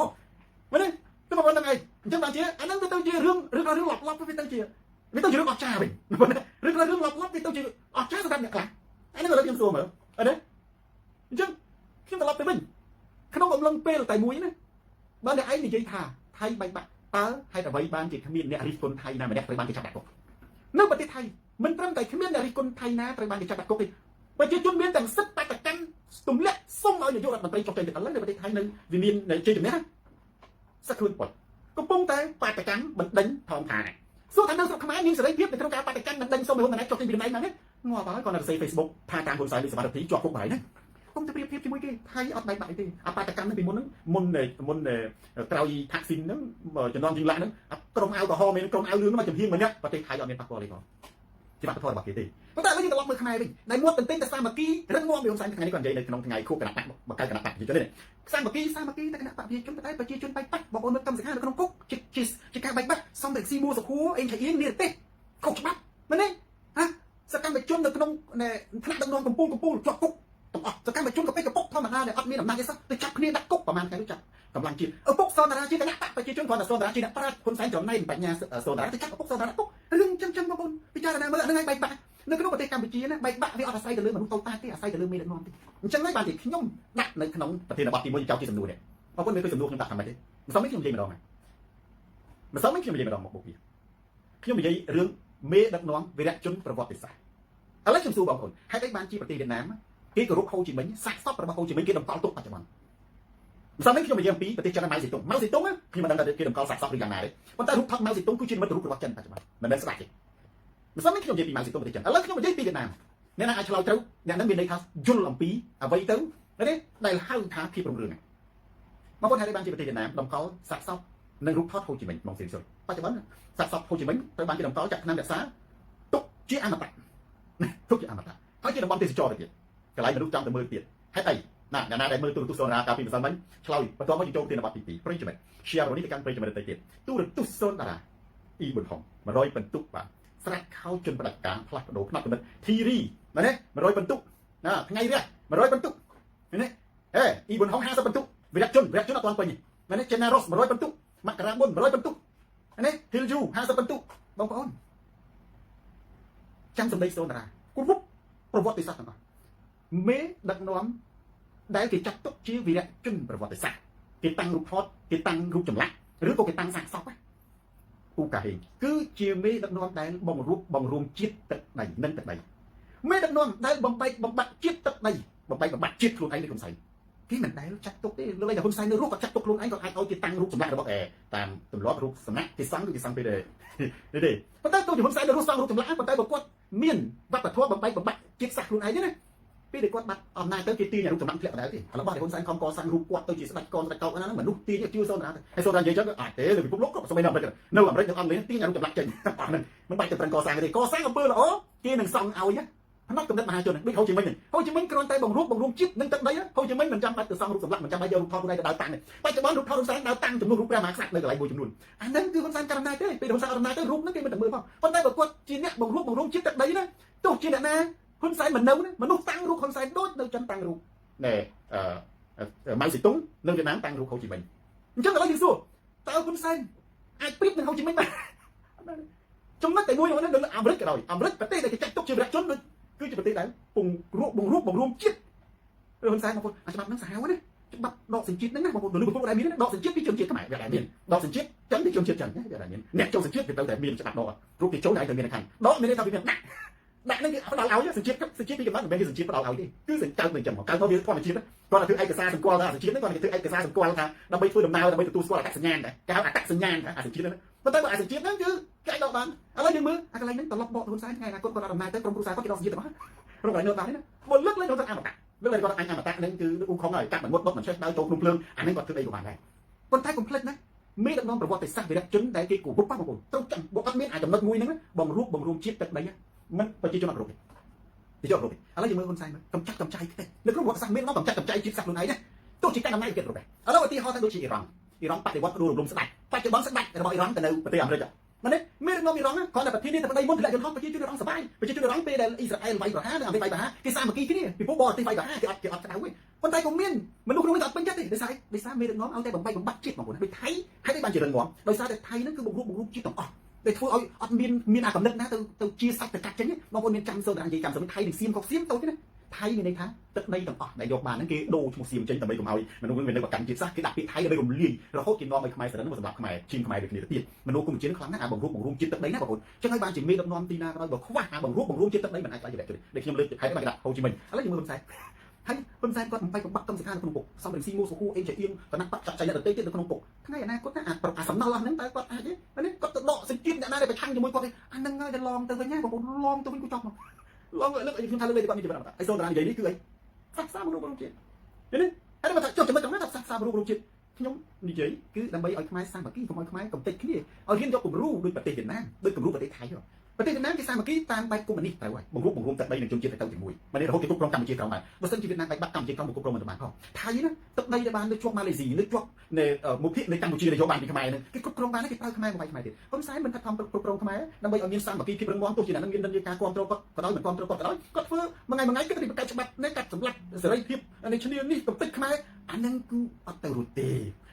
មែនទេទៅបងប្អូនហ្នឹងឯងអញ្ចឹងបានជាអាហ្នឹងវាទៅជារឿងរឿងរឿងលប់លប់វាទៅជារឿងអស្ចារ្យវិញរឿងរឿងលប់លប់វាទៅជាអស្ចារ្យសម្រាប់អ្នកខ្លះអាហ្នឹងឥឡូវខ្ញុំសួរមើលអត់ទេអញ្ចឹងខ្ញុំត្រឡប់ទៅវិញក្នុងអំឡុងពេលតែមួយណាបើអ្នកឯងនិយាយថាថៃបែកបាក់តើហេតុអ្វីបានជាគ្មានអ្នករិះគន់ថៃណាម្នាក់ត្រូវបានគេចាប់ដាក់គុកនៅប្រទេសថៃមិនត្រឹមតែគ្មានអ្នករិះគន់ថៃណាត្រូវបានគេចាប់ដាក់គុកទេប្រជាជនមានទាំងសិទ្ធិបាតកម្មទម្លាក់សុំឲ្យនាយករដ្ឋមន្ត្រីចុះចេញទៅឥឡូវនៅប្រទេសថៃនៅវាមានជ័យជំនះសក្ខឿនប៉ុតកំពុងតែបាតកម្មបណ្ដេញថងថាសួរថានៅស្រុកខ្មែរមានសេរីភាពនៅក្នុងការបាតកម្មបណ្ដេញសុំឲ្យហ៊ុនម៉ាណែតចុះចេញពីតំណែងបានទេងាប់ហើយគាត់នៅសរសេរ Facebook ថាតាមហ៊ុនសែននេះសមត្ថភាពជាប់គុកហើយណាកុំទៅប្រៀបធៀបជាមួយគេថៃអត់បែកបាក់ទេអាបាតកម្មហ្នឹងពីមុនហ្នឹងមុនមុនក្រោយថាក់ស៊ីនហ្នឹងចំណងយីងឡាក់ហ្នឹងក្រុមអាវក្រហមមានក្រុមអាវលឿងមកចំហៀងម្នាក់ប្រទេសថៃអត់មានប៉ះពាល់ទេផងជាវប្បធម៌របស់គេទេប៉ុន្តែឥឡូវយើងត្រឡប់មើលខ្មែរវិញដែលមាត់ទន្ទិញតែសាមគ្គីរឹងមាំពីហ៊ុនសែនថ្ងៃនេះគាត់និយាយនៅក្នុងថ្ងៃខួបគណបក្សបង្កើតគណបក្សប្រជាជននេះសាមគ្គីសាមគ្គីតែគណបក្សប្រជាជនតែប្រជាជនបែកបាក់បងប្អូនមើលកម្មសខានៅក្នុងគុកជាជាការបែកបាក់សំរងស៊ីមួសុខួរអេងឆៃអៀងនិរទេសខុសច្បាប់មែនទេហ៎សកម្មជននៅក្នុងថ្នាក់ដឹកនាំកំពូលកំពូលជាប់គុកទាំងអស់សកម្មជនកពេកកពុកធម្មតាដែលអត់មានអំណាចទេសោះទៅចាប់គ្នាដាក់គុកប្រហែលថ្ងៃនោះចាប់ កម្លាំងជាតិឪពុកសនតារាជាគណៈបកប្រជាជនគ្រាន់តែសនតារាជាអ្នកប្រាជ្ញហ៊ុនសែនចំណែនបញ្ញាសនតារាទៅចាប់ឪពុកសនតារាទុករឿងចឹងចឹងបងប្អូនពិចារណាមើលអានឹងឲ្យបែកបាក់នៅក្នុងប្រទេសកម្ពុជាណាបែកបាក់វាអត់អាស្រ័យទៅលើមនុស្សតូចតាចទេអាស្រ័យទៅលើមេដឹកនាំទេអញ្ចឹងហើយបានជាខ្ញុំដាក់នៅក្នុងប្រធានបទទី1ចោទជាសំណួរនេះបងប្អូនមានឃើញសំណួរខ្ញុំដាក់ថាម៉េចទេម្សិលមិញខ្ញុំនិយាយម្ដងហើយម្សិលមិញខ្ញុំនិយាយម្ដងមកបុកវាខ្ញុំនិយាយរឿងមេដឹកនាំវីរៈជនប្រវត្តិសាស្ត្រឥឡូវខ្ញុំសួរបងប្អូនហេតុអីបានជាប្រទេសវៀតណាមគេគោរពហូជីមិញសាកសពរបស់ហូជីមិញគេតម្កល់ទុកបច្ចុប្បន្នម្សិលមិញខ្ញុំនិយាយអំពីប្រទេសចិនម៉ៅសេតុងម៉ៅសេតុងខ្ញុំមិនដឹងថាគេតម្កល់សាកសពឬយ៉ាងណាទេប៉ុន្តែរូបថតម៉ៅសេតុងគឺជានិមិត្តរូបរបស់ចិនបច្ចុប្បន្នមិនមែនស្ដាច់ទេម្សិលមិញខ្ញុំនិយាយពីម៉ៅសេតុងប្រទេសចិនឥឡូវខ្ញុំនិយាយពីវៀតណាមអ្នកណាអាចឆ្លើយត្រូវអ្នកនឹងមានន័យថាយល់អំពីអ្វីទៅទេដែលហៅថាភាពរុងរឿងបងប្អូនហេតុអីបានជាប្រទេសវៀតណាមតម្កល់សាកសពនិងរូបថតហូជីមិញមកសេរីសុលបច្ចុប្បន្នសាកសពហូជីមិញត្រូវបានគេតម្កល់ចាក់ថ្នាំរក្សាទុកជាអមតៈទុកជាអមតៈហើយជាតំបន់ទេសចរទៅទៀតកន្លែងមនុស្សចង់ទៅមើលទៀតហេតុអីណាអ្នកណាដែលមើលទូរទស្សន៍សូនតារាកាលពីម្សិលមិញឆ្លើយបន្ទាប់មកយើងចូលទីនបទទី2ប្រិយមិត្ត share នេះទៅកាន់ប្រិយមិត្តដទៃទៀតទូរទស្សន៍សូនតារាអ៊ីប៊ុនហុង100ពិន្ទុបាទស្រាច់ខោជនផ្ដាច់ការផ្លាស់ប្ដូរផ្នត់គំនិតធីរីមែនទេ100ពិន្ទុណាថ្ងៃរះ100ពិន្ទុឃើញទេហេអ៊ីប៊ុនហុង50ពិន្ទុវីរៈជនវីរៈជនអត់ទាន់ពេញទេមែនទេចេណារ៉ូស100ពិន្ទុមករាបុន100ពិន្ទុនេះហ៊ីលយូ50ពិន្ទុបងប្អូនចាំសម្ដីសូនតារាគ្រប់ប្រវត្តិសាស្ត្រទាំងអស់មេដឹកនាំដែលគេចាត់ទុកជាវីរៈជនប្រវត្តិសាស្ត្រគេតាំងរូបថតគេតាំងរូបចម្លាក់ឬក៏គេតាំងសាកសពពូកាហេងគឺជាមេដឹកនាំដែលបង្រួបបង្រួមជាតិទឹកដីនិងទឹកដីមេដឹកនាំដែលបំបែកបំបាក់ជាតិទឹកដីបំបែកបំបាក់ជាតិខ្លួនឯងដូចហ៊ុនសែនគេមិនដែលចាត់ទុកទេលើកលែងតែហ៊ុនសែននៅរស់ក៏ចាត់ទុកខ្លួនឯងក៏អាចឲ្យគេតាំងរូបចម្លាក់របស់អែតាមទម្លាប់រូបសំណាក់គេសង់គឺគេសង់ពេលទេនេះទេប៉ុន្តែទោះជាហ៊ុនសែននៅរស់សង់រូបចម្លាក់ប៉ុន្តែបើគាត់មានវប្បធម៌បំបែកបំបាក់ជាតិសាសន៍ខ្លួនឯងទេណាពេលដែលគាត់បាត់អំណាចទៅគេទាញរូបចម្លាក់ធ្លាក់ដដែលទេរបស់ដែលហ៊ុនសែនខំកសាងរូបគាត់ទៅជាស្ដេចកនស្ដេចកោកហ្នឹងមនុស្សទាញជឿសូនតាហើយសូនតានិយាយចឹងអាចទេលើពិភពលោកក៏សូម្បីនៅអាមេរិកនៅអាមេរិកនៅអង់គ្លេសទាញរូបចម្លាក់ចេញអស់ហ្នឹងមិនបាច់ទៅប្រឹងកសាងទេកសាងអំពើល្អគេនឹងសង់ឲ្យផ្នត់កំណត់មហាជនដូចហូជីមិញហូជីមិញគ្រាន់តែបង្រួបបង្រួមជាតិនិងទឹកដីហូជីមិញមិនចាំបាច់ទៅសង់រូបសម្លាក់មិនចាំបាច់យករូបថតខ្លួនឯងទៅដើរតាំងទេបច្ចុប្បន្នរូបថតហ៊ុនសែនដើរតាំងចំនួនរូបព្រះមហាក្សត្រនៅកន្លែងមួយចំនួនអាហ្នឹងគឺហ៊ុនសែនកាន់អំណាចទេពេលហ៊ុនសែនអត់អំណាចទៅរូបហ្នឹងគេមិនទៅមើលផងប៉ុន្តែបើគាត់ជាអ្នកបង្រួបបង្រួមជាតិទឹកដីណាទោះជាអ្នកណាហ៊ុនសែនមិននៅណាមនុស្សតាំងរូបហ៊ុនសែនដូចនៅចិនតាំងរូបណែអឺម៉ៅសេតុងនៅវៀតណាមតាំងរូបហូជីមិញអញ្ចឹងឥឡូវយើងសួរតើហ៊ុនសែនអាចប្រៀបនឹងហូជីមិញបានចំណុចតែមួយហ្នឹងនៅអាមេរិកក៏ដោយអាមេរិកប្រទេសដែលគេចាត់ទុកជាវីរជនដូចគឺជាប្រទេសដែលពងរួបបង្រួបបង្រួមជាតិឬហ៊ុនសែនបងប្អូនអាច្បាប់ហ្នឹងសាហាវណាច្បាប់ដកសញ្ជាតិហ្នឹងណាបងប្អូននៅលើពិភពដែលមានដកសញ្ជាតិពីជនជាតិខ្មែរវាដែលមានដកសញ្ជាតិចិនពីជនជាតិចិនវាដែលមានអ្នកចូលសញ្ជាតិវាត្រូវតែមានច្បាប់ដករូបគេចូលតែត្រូវមានខាងដកមានន័យថាវាមានដាក់ដាក់ហ្នឹងគេផ្ដល់ឲ្យសញ្ជាតិសញ្ជាតិពីកំណត់មិនមែនជាសញ្ជាតិផ្ដល់ឲ្យទេគឺសញ្កើតទៅអញ្ចឹងមកកើតមកវាធម្មជាតិគាត់តែធ្វើឯកសារសម្គាល់ថាសញ្ជាតិហ្នឹងគាត់តែធ្វើឯកសារសម្គាល់ថាដើម្បីធ្វើដំណើរដើម្បីទទួលស្គាល់អត្តសញ្ញាណដែរគេហៅអត្តសញ្ញាណអាសញ្ជាតិហ្នឹងប៉ុន្តែបើអាសញ្ជាតិហ្នឹងគឺគេអាចដកបានឥឡូវយើងមើលអាកន្លែងហ្នឹងត្រឡប់បកហ៊ុនសែនថ្ងៃអនាគតគាត់អត់អំណាចទៅក្រុមគ្រួសារគាត់គេដកសញ្ជាតិទាំងអស់រកកន្លែងនោះបានទេណាបើលើកលែងហ៊ុនសែនអមតៈលើកលែងគាត់អញអមតៈហ្នឹងគឺអ៊ូខុងហើយកាត់មិនមុតដុតមិនចេះដើរចូលក្នុងភ្លើងអាហ្នឹងគាត់ធ្វើអីក៏បានដែរប៉ុន្តែកុំភ្លេចណាមេដឹកនាំប្រវត្តិសាស្ត្រវីរជនដែលគេគោរពបងប្អូនត្រូវចាំបើអត់មានអាចចំណុចមួយហ្នឹងបង្រួបបង្រួមជាតិទឹកដីមិនប្រជាជនអត់គោរពទេប្រជាជនអត់គោរពទេឥឡូវយើងមើលហ៊ុនសែនមើលកំចាត់កំចាយខ្ទេចនៅក្នុងប្រវត្តិសាស្ត្រមានមកកំចាត់កំចាយជាតិសាសន៍ខ្លួនឯងណាទោះជាកាន់អំណាចគេគោរពដែរឥឡូវឧទាហរណ៍ថាដូចជាអ៊ីរ៉ង់អ៊ីរ៉ង់បដិវត្តរួមរំស្ដាច់បច្ចុប្បន្នស្ដាច់របស់អ៊ីរ៉ង់ទៅនៅប្រទេសអាមេរិកមែនទេមាននាំអ៊ីរ៉ង់គ្រាន់តែប្រធានាធិបតីមុនធ្លាក់យន្តហោះប្រជាជនអ៊ីរ៉ង់សប្បាយប្រជាជនអ៊ីរ៉ង់ពេលដែលអ៊ីស្រាអែលវាយប្រហារនិងអាមេរិកវាយប្រហារគេសាមគ្គីគ្នាពីព្រោះបរទេសវាយប្រហារគេអត់ក្តៅទេប៉ុន្តែក៏មានមនុស្សក្នុងនេះក៏អត់ពេញចិត្តទេដោយសារដោយសារមេដឹកនាំឲ្យតែបំបែកបំបាក់ជាតិបងប្អូនដូចថៃហេតុអីបានជារឹងមាំដោយសារតែថៃហ្នឹងគឺបង្រួបបង្រួមជាតិទាំងអស់ដែលធ្វើឲ្យអត់មានមានអាកំណត់ណាទៅទៅជាសាច់ទៅកាត់ចេញបងប្អូនមានចាំសូនតានិយាយចាំសូនថៃនឹងសៀមក៏សៀមតូចទេណាថៃមានន័យថាទឹកដីទាំងអស់ដែលយកបានហ្នឹងគេដូរឈ្មោះសៀមចេញដើម្បីកុំឲ្យមនុស្សវានៅប្រកាន់ជាតិសាសន៍គេដាក់ពាក្យថៃដើម្បីរំលាយរហូតគេនាំឲ្យខ្មែរសរិនមកសម្រាប់ខ្មែរឈាមខ្មែរដូចគ្នាទៅទៀតមនុស្សគុំជាតិខ្លាំងណាស់អាបង្រួបបង្រួមជាតិទឹកដីណាបងប្អូនចឹងហើយបានជាមេដឹកនាំទីណាក៏ដោយបើខ្វះអាបង្រួបបង្រួមជាតិទឹកដីមិនអាចខ្លាចជាជនដែលខ្ញុំលើកហេតុបានគេដាក់ហូជីមិញឥឡូវយើងមើលហ៊ុនសែនហើយហ៊ុនសែនគាត់បំបែកបំបាក់កម្មសខានៅក្នុងគុកសំរងស៊ីមូសុខូអេងចាអៀងគណៈបកចាក់ចៃអ្នកដទៃទៀតនៅក្នុងគុកថ្ងៃអនាគតណាអាសំណល់អស់ហ្នឹងតើគាត់អាចទេនេះគាត់ទៅដកសញ្ជាតិអ្នកណាដែលប្រឆាំងជាមួយគាត់ទេអាហ្នឹងហើយដែលឡងទៅវិញណាបងប្អូនឡងទៅវិញគូចប់មកឡងលើកខ្ញុំថាលើកគាត់មានជីវិតអត់ហើយសូនតារានិយាយនេះគឺអីសាសសាបង្រួបបង្រួមជាតិនេះហើយមកថាចុះចំណុចចំណុចថាសាសសាបង្រួបបង្រួមជាតិខ្ញុំនិយាយគឺដើម្បីឲ្យខ្មែរសាមគ្គីកុំឲ្យខ្មែរកំទេចគ្នាឲ្យរៀនយកគំរូដូចប្រទេសវៀតណាមដូចគំរូប្រទេសថៃប្រទេសវៀតណាមគេសាមគ្គីតាមបែបកុម្មុយនីសត្រូវហើយបង្រួបបង្រួមទឹកដីនិងជនជាតិទៅជាមួយមិនរហូតគេគ្រប់គ្រងកម្ពុជាក្រោមបានបើសិនជាវៀតណាមបែកបាក់កម្ពុជាក្រោមគ្រប់គ្រងមិនបានផងថៃណាទឹកដីដែលបាននៅជាប់ម៉ាឡេស៊ីនៅជាប់នៅមុខភាគនៃកម្ពុជាដែលយកបានពីខ្មែរហ្នឹងគេគ្រប់គ្រងបានគេប្រើខ្មែរមកវាយខ្មែរទៀតហ៊ុនសែនមិនខិតខំគ្រប់គ្រងខ្មែរដើម្បីឲ្យមានសាមគ្គីភាពរឹងមាំទោះជាអ្នកនឹងមាននិន្នាការគ្រប់គ្រងគាត់ក៏ដោយមិនគ្រប់គ្រងគាត់ក៏ដោយគាត់ធ្វើមួយថ្ងៃមួយថ្ងៃគិតតែបង្កើតច្បាប់នៃកាត់សម្លាប់សេរីភាពនៃឈ្នានេះកំទេចខ្មែរអាហ្នឹងគឺអត់ទៅរួចទេ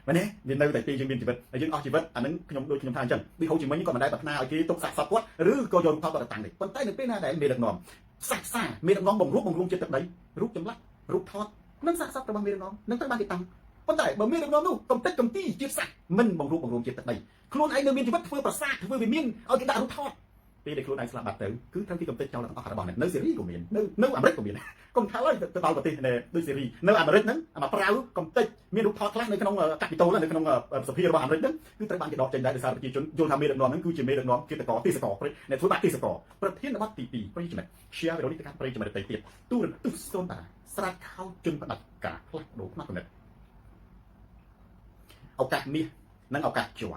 មែនទេវានៅតែពេលយើងមានជីវិតហើយយើងអស់ជីវិតអានឹងខ្ញុំដូចខ្ញុំថាអញ្ចឹងដូចហូជីមិញគាត់មិនដែលប្រាថ្នាឲ្យគេទុកសាកសពគាត់ឬក៏យករូបថតគាត់ទៅតាំងទេប៉ុន្តែនៅពេលណាដែលមេដឹកនាំផ្សះផ្សាមេដឹកនាំបង្រួបបង្រួមជាតិទឹកដីរូបចម្លាក់រូបថតនិងសាកសពរបស់មេដឹកនាំនឹងត្រូវបានគេតាំងប៉ុន្តែបើមេដឹកនាំនោះកំតិចកំទីជាតិសាសន៍មិនបង្រួបបង្រួមជាតិទឹកដីខ្លួនឯងនៅមានជីវិតធ្វើប្រាសាទធ្វើវិមានឲ្យគេដាក់រូបថតពេលដែលខ្លួនឯងស្លាប់បាត់ទៅគឺត្រូវគេកំទេចចោលទាំងអស់របស់នេះនៅសេរីក៏មាននៅអាមេរិកក៏មានកុំថាឡើយទៅដល់ប្រទេសដូចសេរីនៅអាមេរិកហ្នឹងអាមកប្រាវកំទេចមានរូបថតខ្លះនៅក្នុងកាពីតូលនៅក្នុងសភារបស់អាមេរិកហ្នឹងគឺត្រូវបានគេដកចេញដែរដោយសារប្រជាជនយល់ថាមេដឹកនាំហ្នឹងគឺជាមេដឹកនាំជាតិកទេសកព្រៃអ្នកធ្វើបាបទេសកប្រធានបទទី2ប្រិយមិត្ត share វីដេអូនេះទៅកាន់ប្រិយមិត្តដទៃទៀតទូរទស្សន៍សូនតាស្រាច់ខោជនផ្ដាច់ការផ្លាស់ប្ដូរផ្នត់គំនិតឱកាសមាសនិងឱកាសជ័រ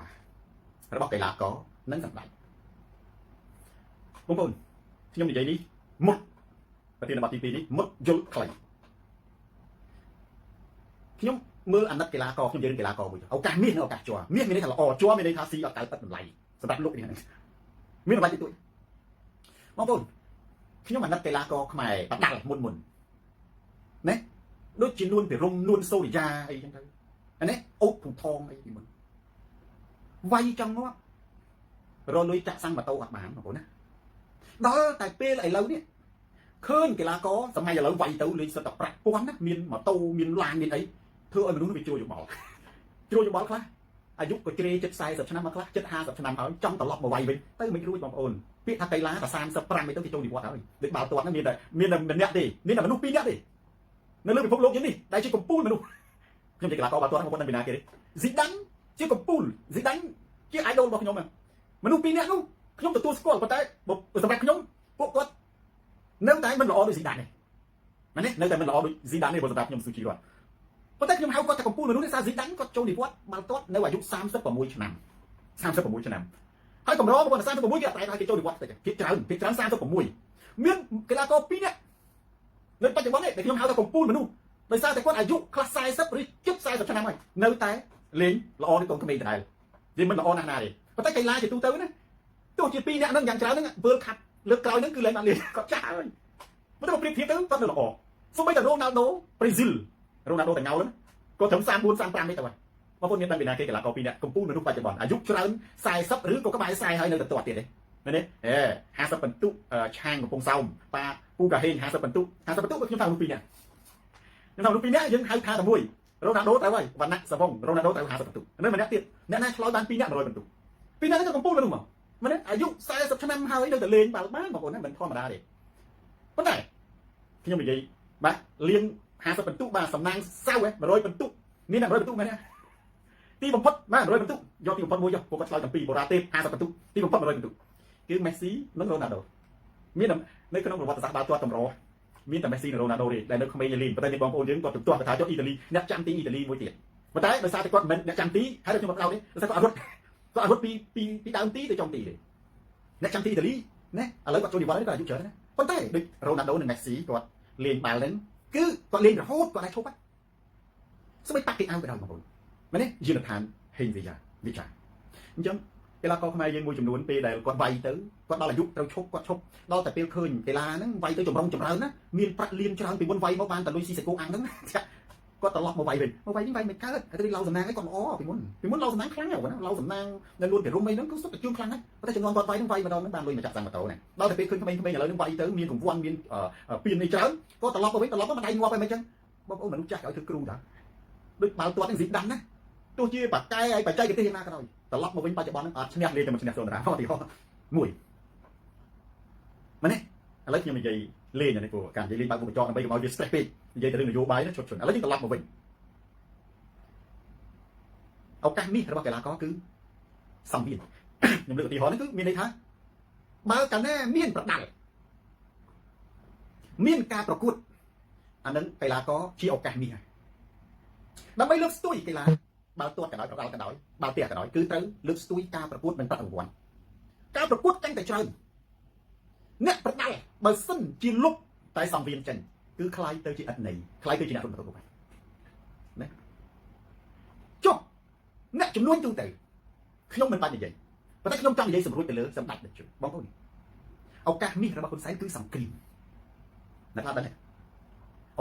របស់កីឡាករនិងសម្ដេចបងប្អូនខ្ញុំនិយាយនេះមុតប្រធានបទទី2នេះមុតយល់ខ្លីខ្ញុំមើលអាណិតកីឡាករខ្ញុំនិយាយរឿងកីឡាករមួយឱកាសមាសនិងឱកាសជ័រមាសមានន័យថាល្អជ័រមានន័យថាស៊ីអត់កើតទឹកតម្លៃសម្រាប់លោកនេះមានតម្លៃតិចតួចបងប្អូនខ្ញុំអាណិតកីឡាករខ្មែរបដាល់មុនមុនណាដូចជានួនពិរមនួនសូរិយាអីចឹងទៅអានេះអូតភូថងអីពីមុនវាយចង់ងាប់រលុយចាក់សាំងម៉ូតូអត់បានបងប្អូនណាដល់តែពេលឥឡូវនេះឃើញកីឡាករសម័យឥឡូវវាយទៅលេងសិតតែប្រាក់ពាន់ណាមានម៉ូតូមានឡានមានអីធ្វើឲ្យមនុស្សវាជ្រួលយោបល់ជ្រួលយោបល់ខ្លះអាយុក៏ជ្រេជិត40ឆ្នាំមកខ្លះជិត50ឆ្នាំហើយចង់ត្រឡប់មកវាយវិញទៅមិនរួចបងប្អូនពាក្យថាកីឡាតែ35ឯទៅគេចូលនិវត្តន៍ហើយដូចបាល់ទាត់ហ្នឹងមានតែម្នាក់ទេមានតែមនុស្ស2នាក់ទេនៅលើពិភពលោកយើងនេះដែលជាកំពូលមនុស្សខ្ញុំជាកីឡាករបាល់ទាត់បងប្អូនដឹងពីណាគេទេស៊ីដាញ់ជាកំពូលស៊ីដាញ់ជា idol របស់ខ្ញុំមនុស្ស2នាក់នោះខ្ញុំទទួលស្គាល់ប៉ុន្តែសម្រាប់ខ្ញុំពួកគាត់នៅតែមិនល្អដូចស៊ីដានទេមែនទេនៅតែមិនល្អដូចស៊ីដានទេបើសម្រាប់ខ្ញុំស៊ូជីរត់ប៉ុន្តែខ្ញុំហៅគាត់ថាកំពូលមនុស្សនេះសារស៊ីដានគាត់ចូលនិវត្តន៍បាល់ទាត់នៅអាយុ36ឆ្នាំ36ឆ្នាំហើយកម្របងប្អូន36គេអត់តែថាគេចូលនិវត្តន៍តិចគេច្រើនគេច្រើន36មានកីឡាករ2នាក់នៅបច្ចុប្បន្ននេះដែលខ្ញុំហៅថាកំពូលមនុស្សដោយសារតែគាត់អាយុខ្លះ40ឬជិត40ឆ្នាំហើយនៅតែលេងល្អដូចកូនក្មេងដដែលវាមិនល្អណាស់ណាទេប៉ុន្តែកីឡាជាទូទៅណាទោះជា2នាក់ហ្នឹងយ៉ាងច្រើនហ្នឹង World Cup លើកក្រោយហ្នឹងគឺលែងបានលេងគាត់ចាស់ហើយប៉ុន្តែបើប្រៀបធៀបទៅគាត់នៅល្អសូម្បីតែរ៉ូណាល់ដូប្រេស៊ីលរ៉ូណាល់ដូតែងោលគាត់ត្រឹម34 35នេះទៅហើយបងប្អូនមានដឹងពីណាគេកីឡាករពីរនាក់កំពូលមនុស្សបច្ចុប្បន្នអាយុច្រើន40ឬក៏ក្បែរ40ហើយនៅតែទាត់ទៀតទេមែនទេអេ50ពិន្ទុឆាងកំពង់សោមប៉ាពូកាហេង50ពិន្ទុ50ពិន្ទុខ្ញុំថាមនុស្សពីរនាក់ខ្ញុំថាមនុស្សពីរនាក់យើងហៅថាតែមួយរ៉ូណាល់ដូត្រូវហើយវណ្ណៈសវងរ៉ូណាល់ដូត្រូវ50ពិន្ទុនៅម្នាក់ទៀតអ្នកណាឆ្លើយបាន2នាក់100ពិន្ទុពីរនាក់នេះក៏កំពូលមនុស្សមកមែនទេអាយុ40ឆ្នាំហើយនៅតែលេងបាល់បានបងប្អូនណាមិនធម្មតាទេប៉ុន្តែខ្ញុំនិយាយបាទលៀង50ពិន្ទុបាទសំណាងសៅហ៎100ពិន្ទុមានតែ100ពិន្ទុមែនទេទីបំផុតបាទ100ពិន្ទុយកទីបំផុតមួយយកពួកគាត់ឆ្លើយទាំងពីរបូរ៉ាទេ50ពិន្ទុទីបំផុត100ពិន្ទុគឺមេស៊ីនិងរ៉ូណាល់ដូមាននៅក្នុងប្រវត្តិសាស្ត្របាល់ទាត់កម្រមានតែមេស៊ីនិងរ៉ូណាល់ដូទេដែលនៅក្មេងលេងប៉ុន្តែមានបងប្អូនយើងគាត់ជំទាស់គាត់ថាចុះអ៊ីតាលីអ្នកចាំទីអ៊ីតាលីមួយទៀតប៉ុន្តែដោយសារតែគាត់មិនអ្នកចាំទីហើយខ្ញុំមិនដោទេដោយសារគាត់អត់រត់គាត់អត់រត់ពីដើមទីទៅចុងទីទេអ្នកចាំទីអ៊ីតាលីណាឥឡូវគាត់ចូលនិវត្តន៍គាត់អាយុច្រើនណាប៉ុន្តែដូចរ៉ូណាល់ដូនិងមេស៊ីគាត់លេងបាល់ហ្នឹងគឺគាត់លេងរហូតគាត់អាចឈប់ស្បីប៉ាក់គេអៅក៏ដោយបងប្អូនមែនទេយន្តឋានហេងវិយាវិចាអញ្ចឹងកីឡាករខ្មែរយើងមួយចំនួនពេលដែលគាត់វាយទៅគាត់ដល់អាយុត្រូវឈប់គាត់ឈប់ដល់តែពេលឃើញកីឡាហ្នឹងវាយទៅចម្រុងចម្រើនណាមានប្រាក់លៀនច្រើនពីមុនវាយមកបានតែលុយស៊ីសាកូអាំងហ្នឹងគាត់ត្រឡប់មកវាយវិញមកវាយវិញវាយមិនកើតតែឡៅសំណាងអីគាត់ល្អពីមុនពីមុនឡៅសំណាងខ្លាំងណាស់ណាឡៅសំណាងនៅលួនពីរុំអីហ្នឹងគឺសុទ្ធតែជឿងខ្លាំងណាស់ប៉ុន្តែចំនួនគាត់វាយហ្នឹងវាយម្ដងហ្នឹងបានលុយមកចាក់សាំងម៉ូតូណាដល់តែពេលឃើញក្មេងៗឥឡូវហ្នឹងវាយទៅមានរង្វាន់មានពៀនអីច្រើនគាត់ត្រឡប់មកវិញត្រឡប់មកមិនដៃងាប់អីមិនចឹងបងប្អូនមនុស្សចាស់ឲ្យធ្វើគ្រូតាដូចបាល់ទាត់ហ្នឹងស៊ីដាំណាទោះជាបកែឲ្យបច្ចេកទេសយ៉ាងណាក៏ដោយត្រឡប់មកវិញបច្ចុប្បន្នហ្នឹងអត់ឈ្នះលេងតែមកឈ្នះសូនតារាឧទាហរណ៍មួយមែនទេឥឡូវខ្ញុំនិយាយលេងអានេះព្រោះការនិយាយលេងបើកមុខកញ្ចក់ដើម្បីកុំឲ្យវា stress ពេកនិយាយទៅរឿងនយោបាយណាឈុតឈុនឥឡូវយើងត្រឡប់មកវិញឱកាសមាសរបស់កីឡាករគឺសង្វៀនខ្ញុំលើកឧទាហរណ៍នេះគឺមានន័យថាបើកាលណាមានប្រដាល់មានការប្រកួតអានឹងកីឡាករជាឱកាសមាសហើយដើម្បីលើកស្ទួយកីឡាបាល់ទាត់ក៏ដោយប្រដាល់ក៏ដោយបាល់ទះក៏ដោយគឺត្រូវលើកស្ទួយការប្រកួតនិងប្រាក់រង្វាន់ការប្រកួតកាន់តែច្រើនអ្នកប្រដាល់បើសិនជាលុបតែសង្វៀនចេញគឺคล้ายទៅជាឥតន័យคล้ายទៅជាអ្នករត់ម៉ូតូណាចុះអ្នកចំនួនទូទៅខ្ញុំមិនបាច់និយាយប៉ុន្តែខ្ញុំចង់និយាយសម្រួចទៅលើសម្ដេចតេជោបងប្អូនឱកាសមាសរបស់ហ៊ុនសែនគឺសង្គ្រាមអ្នកខ្លះដឹងទេ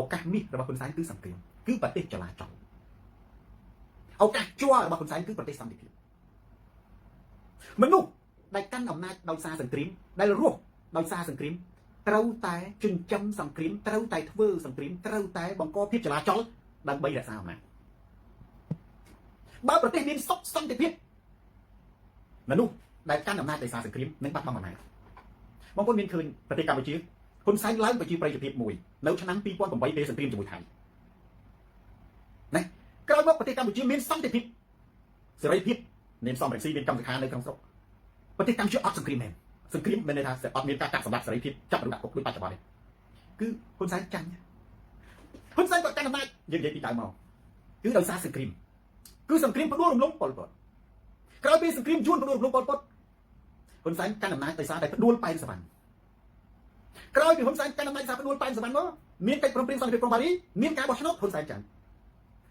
ឱកាសមាសរបស់ហ៊ុនសែនគឺសង្គ្រាមគឺប្រទេសចលាចល ឱកាសជ័ររបស់ហ៊ុនសែនគឺប្រទេសសន្តិភាពមនុស្សដែលកាន់អំណាចដោយសារសង្គ្រាមដែលរស់ដោយសារសង្គ្រាមត្រូវតែចិញ្ចឹមសង្គ្រាមត្រូវតែធ្វើសង្គ្រាមត្រូវតែបង្កភាពចលាចលដើម្បីរក្សាអំណាចបើប្រទេសមានសុខសន្តិភាពមនុស្សដែលកាន់អំណាចដោយសារសង្គ្រាមនឹងបាត់បង់អំណាចបងប្អូនមានឃើញប្រទេសកម្ពុជាហ៊ុនសែនឡើងប្រជាប្រិយភាពមួយនៅឆ្នាំ2008ពេលសង្គ្រាមជាមួយថៃណាក្រោយមកប្រទេសកម្ពុជាមានសន្តិភាពសេរីភាពមានសំរងស៊ីមានកម្មសខានៅក្នុងស្រុកប្រទេសកម្ពុជាអត់សង្គ្រាមមែនសង្គ្រាមមានន័យថាអត់មានការកាប់សម្លាប់សេរីភាពចាប់មនុស្សដាក់គុកដូចបច្ចុប្បន្ននេះគឺហ៊ុនសែនចាញ់ហ៊ុនសែនគាត់កាន់អំណាចយើងនិយាយពីដើមមកគឺដោយសារសង្គ្រាមគឺសង្គ្រាមផ្ដួលរំលំប៉ុលពតក្រោយពីសង្គ្រាមយួនផ្ដួលរំលំប៉ុលពតហ៊ុនសែនកាន់អំណាចដោយសារតែផ្ដួលប៉ែនសវណ្ណក្រោយពីហ៊ុនសែនកាន់អំណាចសារផ្ដួលប៉ែនសវណ្ណមកមានកិច្ចព្រមព្រៀងសន្តិភាពក្រុងប៉ារីមានការបោះឆ្នោតហ៊ុនសែនចាញ់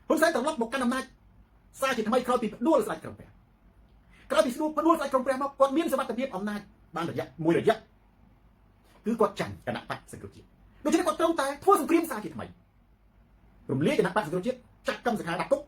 ហ៊ុនសែនត្រឡប់មកកាន់អំណាចសារជាថ្មីក្រោយពីផ្ដួលស្ដេចក្រុមព្រះក្រោយពីស្ដួលផ្ដួលស្ដេចក្រុមព្រះមកគាត់មានសមត្ថភាពអំណាចបានរយៈមួយរយៈគឺគាត់ចាញ់គណបក្សសង្គ្រោះជាតិដូច្នេះគាត់ត្រូវតែធ្វើសង្គ្រាមសារជាថ្មីរំលាយគណបក្សសង្គ្រោះជាតិចាត់កម្មសខាដាក់គុក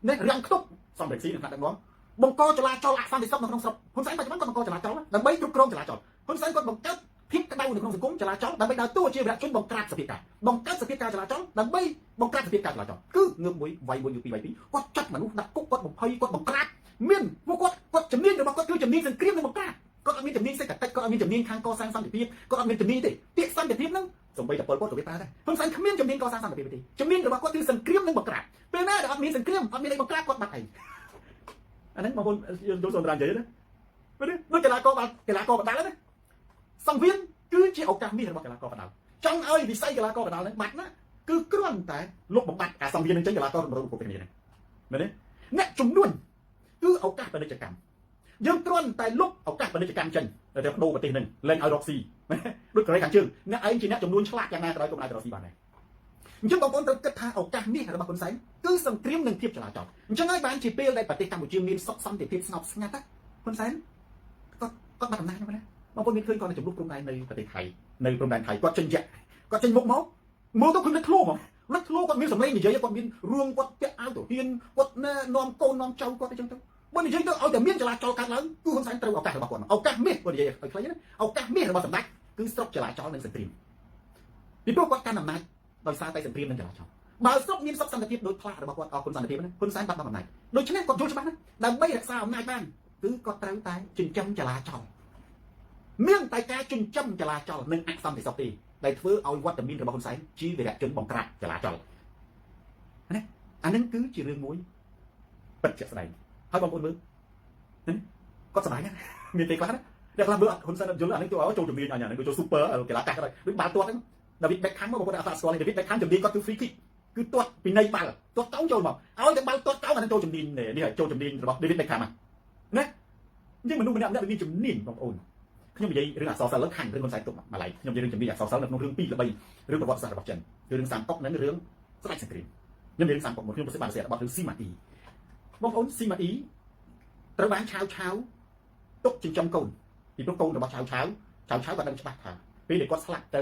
នេះរាំងខ្ទប់សំរងស៊ីនឹងថ្នាក់ដឹកនាំបង្កចលាចលអសន្តិសុខនៅក្នុងស្រុកហ៊ុនសែនបច្ចុប្បន្នគាត់បង្កចលាចលដើម្បីគ្រប់គ្រងចលាចលហ៊ុនសែនគាត់បង្កើតភាពក្តៅនៅក្នុងសង្គមចលាចលដើម្បីដើរតួជាវីរៈជនបង្ក្រាបសភាពការបង្កើតសភាពការចលាចលដើម្បីបង្ក្រាបសភាពការចលាចលគឺងើបមួយវាយមួយងើបពីរវាយពីរគាត់ចាត់មនុស្សដាក់គុកគាត់បំភ័យគាត់បង្ក្រាបមានពួកគាត់គាត់ជំនាញរបស់គាត់គឺជំនាញសង្គ្រាមនិងបង្ក្រាបគាត់អត់មានជំនាញសេដ្ឋកិច្ចគាត់អត់មានជំនាញខាងកសាងសន្តិភាពគាត់អត់មានជំនាញទេពាក្យសន្តិភាពហ្នឹងសំបីតែប៉ុលពតក៏វាប្រើដែរហ៊ុនសែនគ្មានជំនាញកសាងសន្តិភាពទេជំនាញរបស់គាត់គឺសង្គ្រាមនិងបង្ក្រាបពេលណាដែលអត់មានសង្គ្រាមអត់មានអីបង្ក្រាបគាត់បាត់ឯងអាហ្នឹងបងប្អូនយល់សូនរានិយាយណាមើលដូចកីឡាករបាល់កីឡាករបដាល់ណាសង្វៀនគឺជាឱកាសមាសរបស់កីឡាករបដាល់ចង់ឲ្យវិស័យកីឡាករបដាល់ហ្នឹងបាត់ណាគឺគ្រាន់តែលុបបំបាត់អាសង្វៀននឹងចេញកីឡាកររំគ្រប់គ្នាហ្នឹងមែនទេអ្នកជំនួញគឺឱកាសពាណិជ្ជកម្មយើងគ្រាន់តែលុបឱកាសពាណិជ្ជកម្មចេញទៅបដូរប្រទេសហ្នឹងលែងឲ្យរកស៊ីដូចកូរ៉េខាងជើងអ្នកឯងជាអ្នកចំនួនឆ្លាតយ៉ាងណាក៏ដោយក៏មិនអាចរកស៊ីបានដែរអញ្ចឹងបងប្អូនត្រូវគិតថាឱកាសមាសរបស់ហ៊ុនសែនគឺសង្គ្រាមនិងភាពចលាចលអញ្ចឹងហើយបានជាពេលដែលប្រទេសកម្ពុជាមានសុខសន្តិភាពស្ងប់ស្ងាត់ហ៊ុនសែនគាត់គាត់បាត់អំណាចហ្នឹងណាបងប្អូនមានឃើញគាត់នៅចំនួនព្រំដែននៅប្រទេសថៃនៅព្រំដែនថៃគាត់ចេញយៈគាត់ចេញមុខមកមើលទៅឃើញលេចធ្លោហ្មងលេចធ្លោគាត់មានសម្លេងនិយាយគាត់មានរឿងគាត់ពាក់អាវទៅហ៊ានគាត់ណែនាំកូននាំចៅគាត់អញ្ចឹងទៅបើនិយាយទៅឲ្យតែមានចលាចលកើតឡើងគឺហ៊ុនសែនត្រូវឱកាសរបស់គាត់ឱកាសមាសគាត់និយាយឲ្យខ្លីណាឱកាសមាសរបស់សម្ដេចគឺស្រុកចលាចលនិងសង្គ្រាមពីព្រោះគាត់កាន់អំណាចដោយសារតែសង្គ្រាមនិងចលាចលបើស្រុកមានសុខសន្តិភាពដោយផ្លាករបស់គាត់អរគុណសន្តិភាពណាហ៊ុនសែនបាត់បង់អំណាចដូច្នេះគាត់យល់ច្បាស់ណាដើម្បីរក្សាអំណាចបានគឺគាត់ត្រូវតែចិញ្ចឹមចលាចលមានតែការចិញ្ចឹមចលាចលនិងអសន្តិសុខទេដែលធ្វើឲ្យវត្តមានរបស់ហ៊ុនសែនជាវីរៈជនបង្ក្រាបចលាចលណាអានឹងគឺជារឿងមួយពិតជាក់ស្ដែងហើយបងប្អូនមើលគាត់សប្បាយណាស់មានពេលខ្លះណាអ្នកខ្លះមើលហ៊ុនសែនអត់យល់អានេះចូលចូលជំនាញអញអានេះចូល super កីឡាកាសក៏ដោយដូចបាល់ទាត់ហ្នឹង David Beckham បងប្អូនអត់ស្គាល់ David Beckham ជំនាញគាត់គឺ free kick គឺទាត់ពីនៃបាល់ទាត់កោងចូលមកឲ្យតែបាល់ទាត់កោងអានឹងចូលជំនាញនេះចូលជំនាញរបស់ David Beckham ណាអញ្ចឹងមនុស្សម្នាក់ម្នាក់វាមានជំនាញបងប្អូនខ្ញុំនិយាយរឿងអក្សរសិល្ប៍លើខាងរឿងហ៊ុនសែនទុកម្ល៉េះខ្ញុំនិយាយរឿងជំនាញអក្សរសិល្ប៍នៅក្នុងរឿងពីរល្បីរឿងប្រវត្តិសាស្ត្ររបស់ចិនគឺរឿងសាមកុកនិងរឿងស្ដេចសង្គ្រាមខ្ញុំនិយាយរឿងសាមកុកមួយខ្ញុំប្រសិទ្ធបានសរសេរបទរឿងស៊ីម៉ាអ៊ីបងប្អូនស៊ីម៉ាអ៊ីត្រូវបានឆាវឆាវទុកចិញ្ចឹមកូនពីព្រោះកូនរបស់ឆាវឆាវឆាវឆាវគាត់ដឹងច្បាស់ថាពេលដែលគាត់ស្លាប់ទ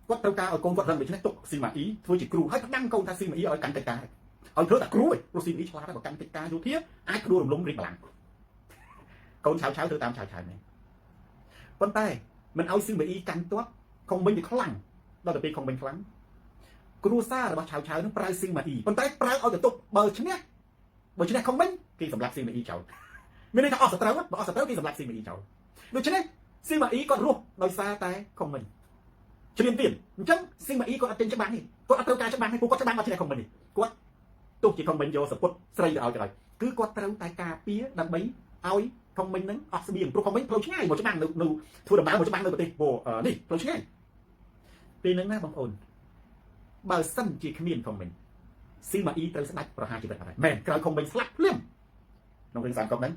ៅគាត់ត្រូវការឲ្យកូនគាត់រឹងដូច្នេះទុកស៊ីម៉ាអ៊ីធ្វើជាគ្រូហើយផ្ដាំកូនថាស៊ីម៉ាអ៊ីឲ្យកាន់កិច្ចការឲ្យធ្វើតែគ្រូឯងព្រោះស៊ីម៉ាអ៊ីឆ្លាតហើយបើកាន់កិច្ចការយោធាអាចផ្ដួលរំលំរាជបល្ល័ង្កកូនឆាវឆាវធ្វើតាមឆាវឆាវនេះប៉ុន្តែមិនឲ្យស៊ីម៉ាអ៊ីកាន់ទាត់ខំវិញវាខ្លាំងដល់ទៅពេលខំវិញខ្លាំងគ្រួសាររបស់ឆាវឆាវនឹងប្រើស៊ីម៉ាអ៊ីប៉ុន្តែប្រើឲ្យទៅទប់បើឈ្នះបើឈ្នះខំវិញគេសម្លាប់ស៊ីម៉ាអ៊ីចោលមានន័យថាអស់សត្រូវបើអស់សត្រូវគេសម្លាប់ស៊ីម៉ាអ៊ីចោលដូច្នេះស៊ីម៉ាអ៊ីគាត់រស់ដោយសារតែខំវិញជ្រាមទៀនអញ្ចឹងស៊ីម៉ាអ៊ីគាត់អត់ចេញច្បាំងទេគាត់អត់ត្រូវការច្បាំងទេព្រោះគាត់ច្បាំងអត់ឈ្នះខំវិញទេគាត់ទោះជាខំវិញយកសពុតស្រីទៅឲ្យក៏ដោយគឺគាត់ត្រូវតែការពារដើម្បីឲ្យខំវិញនឹងអស់ស្បៀងព្រោះខំវិញផ្លូវឆ្ងាយមកច្បាំងនៅនៅធ្វើដំណើរមកច្បាំងនៅប្រទេសព្រោះនេះផ្លូវឆ្ងាយពេលហ្នឹងណាបងប្អូនបើសិនជាគ្មានខំវិញស៊ីម៉ាអ៊ីត្រូវស្ដាច់ប្រហារជីវិតអត់ហើយមែនក្រោយខំវិញស្លាប់ភ្លាមក្នុងរឿងសានកុកហ្នឹង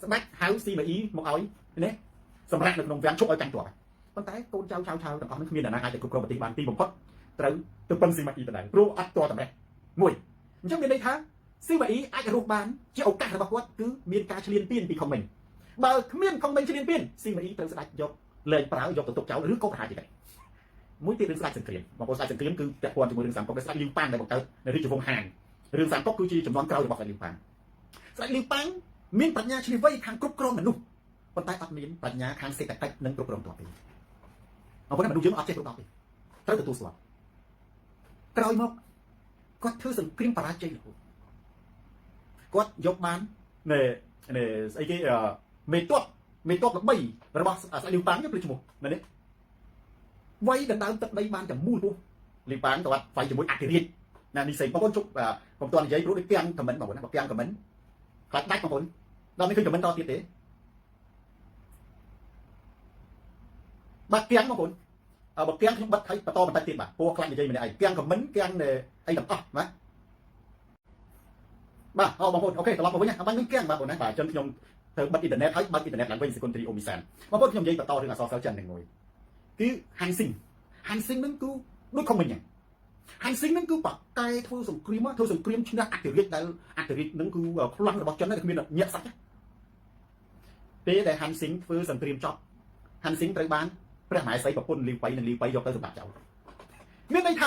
ស្ដាច់ហៅស៊ីម៉ាអ៊ីមកឲ្យនេះសម្រាប់នៅក្នុងវាំងឈប់ឲ្យចាញ់ទាប់ប៉ុន្តែកូនចៅឆៅឆៅទាំងអស់ហ្នឹងគ្មានអ្នកណាអាចទៅគ្រប់គ្រងប្រទេសបានទីបំផុតត្រូវទៅពឹងស៊ីម៉ាអ៊ីដដែលព្រោះអត់តតម្រេះមួយអញ្ចឹងមានន័យថាស៊ីម៉ាអ៊ីអាចរស់បានជាឱកាសរបស់គាត់គឺមានការឈ្លានពានពីខុំមិញបើគ្មានខុំមិញឈ្លានពានស៊ីម៉ាអ៊ីត្រូវស្ដាច់យកលែងប្រើយកទៅទុកចោលឬក៏ប្រហារជីវិតមួយទៀតរឿងស្ដាច់សង្គ្រាមបងប្អូនស្ដាច់សង្គ្រាមគឺពាក់ព័ន្ធជាមួយរឿងសាមកុកស្ដាច់លីវប៉ាងដែលបង្កើតនៅរាជវង្សហាន រឿងសាមកុកគឺជាចំនួនក្រោយរបស់ស្ដេចលីវប៉ាងស្ដេចលីវប៉ាងមានប្រាជ្ញាឆ្លៀសវៃខាងគ្រប់គ្រងមនុស្សប៉ុន្តែអត់មានប្រាជ្ញាខាងសេដ្ឋកិច្ចនិងគ្រប់គ្រងទ័ពទេបងប្អូនមនុស្សយើងអត់ចេះគ្រប់ដល់ទេត្រូវទទួលស្គាល់ក្រោយមកគាត់ធ្វើសង្គ្រាមបរាជ័យរហូតគាត់យកបានណែណែស្អីគេមេតបមេតបល្បីរបស់ស្ដេចលីវប៉ាងគេភ្លេចឈ្មោះមែនទេវាយដណ្ដើមទឹកដីបានតែមូលពោះលីវប៉ាងគាត់វាយជាមួយអធិរាជណានេះសេងបងប្អូនជប់កុំតន់និយាយព្រោះដូចពាំង comment បងប្អូនណាបើពាំង comment ខ្លាចដាច់បងប្អូនដល់មិនឃើញ comment តទៀតទេបាទពាំងបងប្អូនបើពាំងខ្ញុំបិទឲ្យបន្តបន្តិចទៀតបាទព្រោះខ្លាចនិយាយម្នាក់ឯងពាំង comment ពាំងអីទាំងអស់បាទបាទអូបងប្អូន OK ត្រឡប់មកវិញអបាញ់វិញពាំងបាទបងណាបាទអញ្ចឹងខ្ញុំត្រូវបិទអ៊ីនធឺណិតហើយបើកអ៊ីនធឺណិតឡើងវិញសេគុណត្រីអូមីសានបងប្អូនខ្ញុំនិយាយបន្តរឿងអក្សរសិល្ប៍ចិននឹងមួយគឺហាន់ស៊ីងហាន់ស៊ីងនឹងគឺដូចខំមិញហ្នឹងហាន់ស៊ីងនឹងគឺបកកែធ្វើសង្គ្រាមធ្វើសង្គ្រាមឈ្នះអធិរាជដែលអធិរាជនឹងគឺខ្លាំងរបស់ចិនតែគ្មានញាក់សាច់ពេលដែលហាន់ស៊ីងធ្វើសង្គ្រាមចប់ហាន់ស៊ីងត្រូវបានព្រះមហេសីប្រពន្ធលីវបៃនិងលីវបៃយកទៅសម្រាប់ចោលមានន័យថ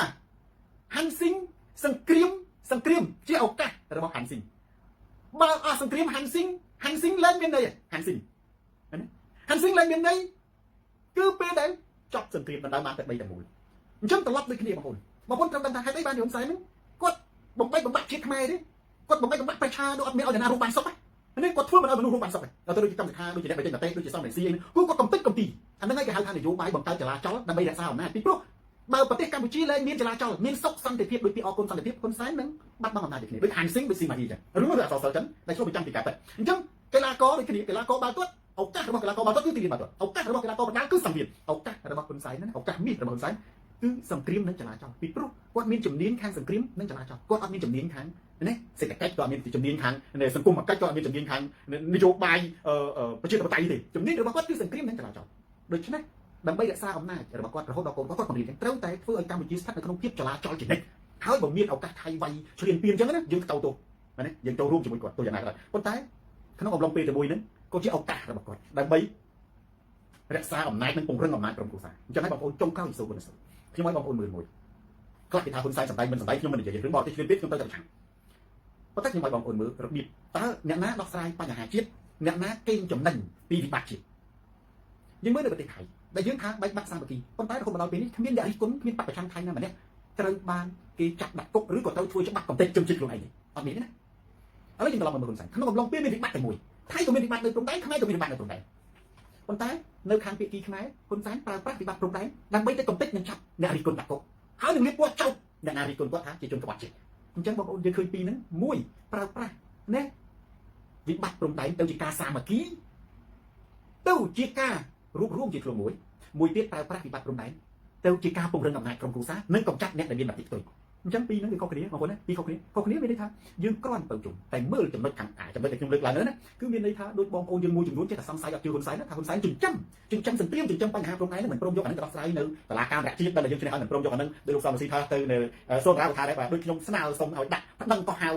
ាហាន់ស៊ីងសង្គ្រាមសង្គ្រាមជាឱកាសរបស់ហាន់ស៊ីងបើអស់សង្គ្រាមហាន់ស៊ីងហាន់ស៊ីងលែងមានន័យហាន់ស៊ីងហាន់ស៊ីងលែងមានន័យគឺពេលដែលចប់សង្គ្រាមដណ្ដើមបានទឹកដីតែមួយអញ្ចឹងត្រឡប់ដូចគ្នាបងប្អូនបងប្អូនត្រូវដឹងថាហេតុអីបានហ៊ុនសែនហ្នឹងគាត់បំបែកបំបាក់ជាតិខ្មែរទេគាត់បំបែកបំបាក់ប្រជាដូចអត់មានឲ្យអ្នកណារស់បានសុខនេះគាត់ធ្វើមិនឲ្យមនុស្សរស់បានសុខទេដល់ទៅដូចជាកម្មសខាដូចជាអ្នកបច្ចេកទេសដូចជាសំរងស៊ីអីគឺគាត់កំតិចកំទីអាហ្នឹងឯងគេហៅថានយោបាយបង្កើតចលាចលដើម្បីរក្សាអំណាចពីព្រោះបើប្រទេសកម្ពុជាលែងមានចលាចលមានសុខសន្តិភាពដូចពីអគុណសន្តិភាពហ៊ុនសែននឹងបាត់បង់អំណាចដូចគ្នាដូចហាន់ស៊ីងដូចស៊ីម៉ាហ៊ីចឹងរឿងរឿងអក្សរសិល្ប៍ចឹងដែលឆ្លុះបញ្ចាំងពីការពិតអញ្ចឹងកីឡាករដូចគ្នាកីឡាករបាល់ទាត់ឱកាសរបស់កីឡាករបាល់ទាត់គឺទីលានបាល់ទាត់ឱកាសរបស់កីឡាករបដាល់គឺសង្វៀនឱកាសរបស់ហ៊ុនសែនហ្នឹងឱកាសមាសរបស់ហ៊ុនសែនគឺសង្គ្រាមនិងចលាចលពីព្រោះគាត់មានជំនាញខាងសង្គ្រាមនិងចលាចលគាត់អត់មានជំនាញខាងនេះសេដ្ឋកិច្ចគាត់អត់មានជំនាញខាងសង្គមកិច្ចគាត់អត់មានជំនាញខាងនយោបាយប្រជាធិបតេយ្យទេជំនាញរបស់គាត់គឺសង្គ្រាមនិងចលាចលដូច្នេះដើម្បីរក្សាអំណាចរបស់គាត់រហូតដល់កូនគាត់គាត់បង្រៀនត្រូវតែធ្វើឲ្យកម្ពុជាស្ថិតនៅក្នុងភាពចលាចលជានិច្ចហើយបើមានឱកាសថៃវាយឈ្លានពានអញ្ចឹងណាយើងទៅទោសណាយើងចូលរួមជាមួយគាត់ទោះយ៉ាងណាក៏ដោយប៉ុន្តែក្នុងអំឡុងពេលជាមួយហ្នឹងក៏ជាឱកាសរបស់គាត់ដើម្បីរក្សាអំណាចនិងពង្រឹងអំណាចក្រុមគ្រួសារអញ្ចឹងហើយបងប្អូនចុងក្រោយសូមគុណសូខ្ញុំឲ្យបងប្អូនមើលមួយខ្លះគេថាហ៊ុនសែនសម្ដែងមិនសម្ដែងខ្ញុំមិននិយាយរឿងបរទេសឈ្លានពានខ្ញុំទៅតែប្រឆាំងប៉ុន្តែខ្ញុំឲ្យបងប្អូនមើលរបៀបតើអ្នកណាដោះស្រាយបញ្ហាជាតិអ្នកណាកេងចំណេញពីវិបត្តិជាតិយើងមើលនៅប្រទេសថៃដែលយើងថាបែកបាក់សាមគ្គីប៉ុន្តែរហូតមកដល់ពេលនេះគ្មានអ្នករិះគន់គ្មានបក្សប្រឆាំងថៃណាម្នាក់ត្រូវបានគេចាប់ដាក់គុកឬក៏ត្រូវធ្វើច្បាប់កំទេចជនជាតិខ្លួនឯងអត់មានទេណាឥឡូវយើងត្រឡប់មកមើលហ៊ុនសែនក្នុងកំឡុងពេលមានវិបត្តិតែមួយថៃក៏មានវិបត្តិនៅព្រំដែនខ្មែរក៏មានវិបត្តិនៅព្រំដែនប៉ុន្តែនៅខាងភាគីខ្មែរហ៊ុនសែនប្រើប្រាស់វិបត្តិព្រំដែនដើម្បីទៅកំទេចនិងចាប់អ្នករិះគន់ដាក់គុកហើយនឹងលាបពណ៌ចោទអ្នកណារិះគន់គាត់ថាជាជនក្បត់ជាតិអញ្ចឹងបងប្អូនយើងឃើញពីរហ្នឹងមួយប្រើប្រាស់ណាវិបត្តិព្រំដែនទៅជាការសាមគ្គីទៅជាការរួបរวมជាខ្លួនមួយមួយទៀតប្រើប្រាស់វិបត្តិព្រំដែនទៅជាការពង្រឹងអំណាចក្រុមគ្រួសារនិងកម្ចាត់អ្នកដែលមានមតិផ្ទុយអញ្ចឹងពីរហ្នឹងវាខុសគ្នាបងប្អូនណាពីរខុសគ្នាខុសគ្នាមានន័យថាយើងគ្រាន់ទៅជុំតែមើលចំណុចខាងចំណុចដែលខ្ញុំលើកឡើងហ្នឹងណាគឺមានន័យថាដូចបងប្អូនយើងមួយចំនួនចេះតែសង្ស័យអត់ជឿហ៊ុនសែនថាហ៊ុនសែនចិញ្ចឹមចិញ្ចឹមសង្គ្រាមចិញ្ចឹមបញ្ហាព្រំដែនហ្នឹងមិនព្រមយកអាហ្នឹងទៅដោះស្រាយនៅតុលាការអន្តរជាតិដែលយើងឈ្នះហើយមិនព្រមយកអាហ្នឹងដោយលោកសំរងស៊ីថាទៅនៅសូនរាវថាដែរបាទដូចខ្ញុំស្នើសុំឲ្យដាក់ប្តឹងក៏ហៅ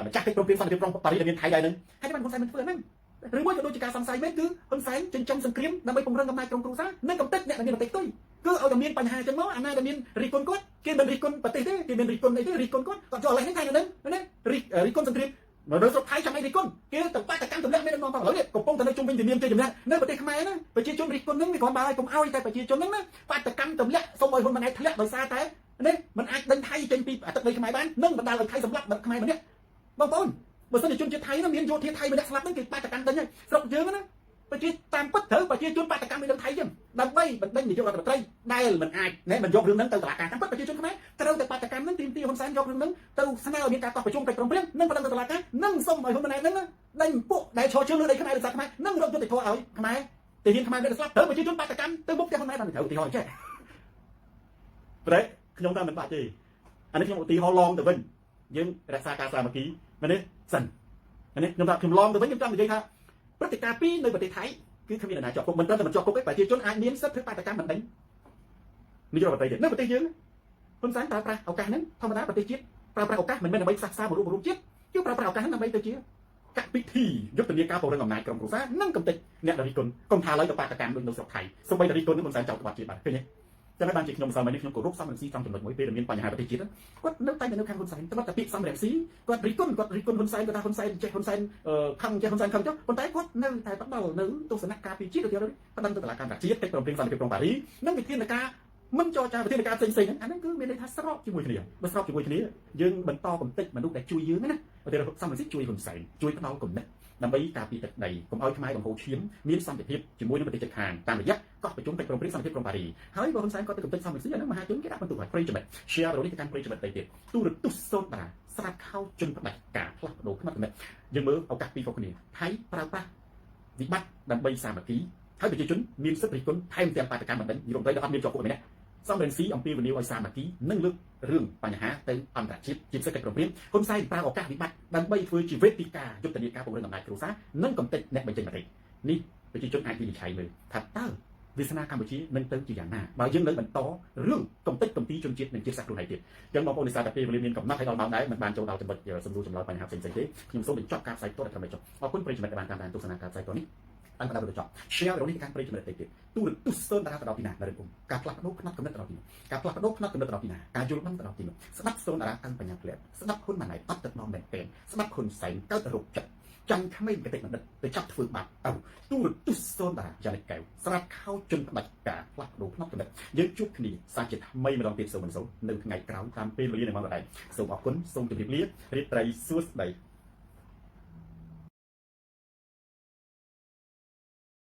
ម្ចាស់កិច្ចព្រមព្រៀងសន្តិភាពក្រុងប៉ារីសដែលមានថៃដែរហ្នឹងហើយបានហ៊ុនសែនមិនធ្វើហ្នឹងឬមួយក៏ដូចជាការសង្ស័យមែនគឺហ៊ុនសែនចិញ្ចឹមសង្គ្រាមដើម្បីពង្រឹងអំណាចក្រុមគ្រួសារនិងកំទេចអ្នកដែលមានមតិផ្ទុយគឺឲ្យតែមានបញ្ហាចឹងមកអាណាដែលមានរិះគន់គាត់គេមិនរិះគន់ប្រទេសទេគេមិនរិះគន់អីទេរិះគន់គាត់គាត់យកលេសហ្នឹងថាហ្នឹងណារិះរិះគន់សង្គ្រាមនៅស្រុកថៃចាំអីរិះគន់គេទៅបាតកម្មទម្លាក់មាននាំផងឥឡូវនេះកំពុងតែនៅជុំវិញវិមានជ័យជំនះនៅប្រទេសខ្មែរណាប្រជាជនរិះគន់ហ្នឹងវាគ្រាន់បើឲ្យកុំឲ្យតែប្រជាជនហ្នឹងណាបាតកម្មទម្លាក់សូមឲ្យហ៊ុនម៉ាណែតធ្លាក់ដោយសារតែនេះมันអាចដេញថៃចេញពីទឹកដីខ្មែរបាននិងបណ្ដាលឲ្យថៃសម្លាប់ខ្មែរម្នាក់បងប្អូនបើសិនជាជនជាតិថៃណាមានយោធាថៃម្នាក់ស្លាប់ហ្នឹងគេបាតកម្មដេញហើយស្រុកយើងណាប្រជាតាមពិតត្រូវប្រជាជនបាតកម្មនៅថៃចឹងដើម្បីបណ្ដេញនាយករដ្ឋមន្ត្រីដែលមិនអាចណែមិនយករឿងហ្នឹងទៅតុលាការតាមពិតប្រជាជនខ្មែរត្រូវតែបាតកម្មហ្នឹងទាមទារហ៊ុនសែនយករឿងហ្នឹងទៅស្នើឲ្យមានការកោះប្រជុំកិច្ចព្រមព្រៀងនិងបណ្ដឹងទៅតុលាការនិងសុំឲ្យហ៊ុនម៉ាណែតហ្នឹងដេញពួកដែលឈរជើងលើដីខ្មែរឬសាខ្មែរនិងរកយុត្តិធម៌ឲ្យខ្មែរទាហានខ្មែរដែលស្លាប់ត្រូវប្រជាជនបាតកម្មទៅមុខផ្ទះហ៊ុនម៉ាណែតត្រូវឧទាហរណ៍ចេះប្រេខ្ញុំថាមិនបាច់ទេអានេះខ្ញុំឧទាហរណ៍ឡងទៅវិញយើងរក្សាការសាមគ្គីមែនទេសិននេះខ្ញុំថាខ្ញុំឡងទៅវិញខ្ញុំចង់និយាយថាព្រឹត្តិការណ៍ពីរនៅប្រទេសថៃគឺគ្មាននរណាជាប់គុកមិនត្រឹមតែមិនជាប់គុកទេប្រជាជនអាចមានសិទ្ធិធ្វើបាតកម្មមិនដេញនាយករដ្ឋមន្ត្រីទេនៅប្រទេសយើងហ៊ុនសែនប្រើប្រាស់ឱកាសហ្នឹងធម្មតាប្រទេសជាតិប្រើប្រាស់ឱកាសមិនមែនដើម្បីផ្សះផ្សាមករួមរួមជាតិគឺប្រើប្រាស់ឱកាសហ្នឹងដើម្បីទៅជាកពិធីយុទ្ធនាការពង្រឹងអំណាចក្រុមគ្រួសារនិងកំទេចអ្នកដែលរិះគន់កុំថាឡើយទៅបាតកម្មដូចនៅស្រុកថៃសូម្បីតែរិះគន់នឹងហ៊ុនសែនចោទក្បត់ជាតិបាទឃើញទេ ចឹងហើយបានជាខ្ញុំម្សិលមិញនេះខ្ញុំគោរពសំរងស៊ីត្រង់ចំណុចមួយពេលដែលមានបញ្ហាប្រទេសជាតិគាត់នៅតែនៅខាងហ៊ុនសែនតែតែពាក្យសំរងស៊ីគាត់រិះគន់គាត់រិះគន់ហ៊ុនសែនគាត់ថាហ៊ុនសែនចេះហ៊ុនសែនខឹងចេះហ៊ុនសែនខឹងចុះប៉ុន្តែគាត់នៅតែផ្ដល់នៅទស្សនៈការពីជាតិទៅទៀតប្តឹងទៅតុលាការជាតិកិច្ចព្រមព្រៀងសន្តិភាពក្រុងប៉ារីនិងវិធានការមិនចរចាវិធានការផ្សេងផ្សេងហ្នឹងអាហ្នឹងគឺមានន័យថាស្របជាមួយគ្នាបើស្របជាមួយគ្នាយើងបន្តកំតិចមនុស្សដែលជួយយើងណាឧទាហរណ៍សំរងស៊ីជួយហ៊ុនសែនជួយផ្ដល់គំនិតដើម្បីការពារទឹកដីកុំឲ្យខ្មែរបង្ហូរឈាមមានសន្តិភាពជាមួយនឹងប្រទេសជិតខាងតាមរយៈកោះប្រជុំកិច្ចព្រមព្រៀងសន្តិភាពក្រុងប៉ារីហើយបើហ៊ុនសែនគាត់ទៅកំទេចសំរងស៊ីអាហ្នឹងមហាជនគេដាក់បន្ទុកឲ្យប្រិយមិត្ត share វីដេអូនេះទៅកាន់ប្រិយមិត្តទៅទៀតទូរទស្សន៍សូនតាស្រាតខោជនផ្ដាច់ការផ្លាស់ប្ដូរផ្នត់គំនិតយើងមើលឱកាសពីរខុសគ្នាថៃប្រើប្រាស់វិបត្តិដើម្បីសាមគ្គីហើយប្រជាជនមានសិទ្ធិរិះគន់ថែមទាំងបាតកម្មបណ្ដឹងយមត្រីដែលអត់មានជាប់គុកម្នាក់សំរងស៊ីអំពីវនីឲ្យសាមគ្គីនិងលើករឿងបញ្ហាទៅអន្តរជាតិជាពិសេសកិច្ចព្រមព្រៀងហ៊ុនសែនប្រើឱកាសវិបត្តិដើម្បីធ្វើជាវេទិកាយុទ្ធនាការពង្រឹងអំណាចគ្រួសារនិងកំទេចអ្នកបញ្ចេញមតិនេះប្រជាជនអាចវិនិច្ឆ័យមើលថាតើវាសនាកម្ពុជានឹងទៅជាយ៉ាងណាបើយើងនៅបន្តរឿងកំទេចកំទីជនជាតិនិងជាតិសាសន៍ខ្លួនឯងទៀតអញ្ចឹងបងប្អូននិស្សារតែពេលវេលាមានកំណត់ឲ្យដល់ម៉ោងដែរមិនបានចូលដល់ចំណុចសំណួរចម្លើយបញ្ហាផ្សេងៗទេខ្ញុំសូមបញ្ចប់ការផ្សាយផ្ទាល់តែត្រឹមនេះចុះអរគុណប្រិយមិត្តដែលបានតាមដានទស្សនាការផ្សាយផ្ទាល់នេះតាមដានទៅចប់ share វីដេអូនេះទៅកាន់ប្រិយមិត្តដទៃទៀតទូរទស្សន៍សឿនតារាទៅដល់ទីណានៅគុំការផ្លាស់ប្ដូរផ្នត់គំនិតទៅដល់ទីនោះការផ្លាស់ប្ដូរផ្នត់គំនិតទៅដល់ទីណាការយល់ដឹងទៅដល់ទីនោះស្ដាប់សូនតារាកាន់បញ្ញាផ្លែស្ដាប់ហ៊ុនម៉ាណែតអត់ទឹកនាំមែនទែនស្ដាប់ហ៊ុនសែនកើតរោគចិត្តចាំក្មេងកតិបណ្ឌិតទៅចាប់ធ្វើបាបឪទូរទស្សន៍សូនតារាយ៉ាងនេះកែវស្រាប់ខោជនផ្ដាច់ការផ្លាស់ប្ដូរផ្នត់គំនិតយើងជួបគ្នាសាជាថ្មីម្ដងទៀតសូមមិនសូមនៅថ្ងៃក្រោយតាមពេលវេលានៃម៉ោងដដែលសូមអរគុណសូមជម្រាបលារាត្រីសួស្តី។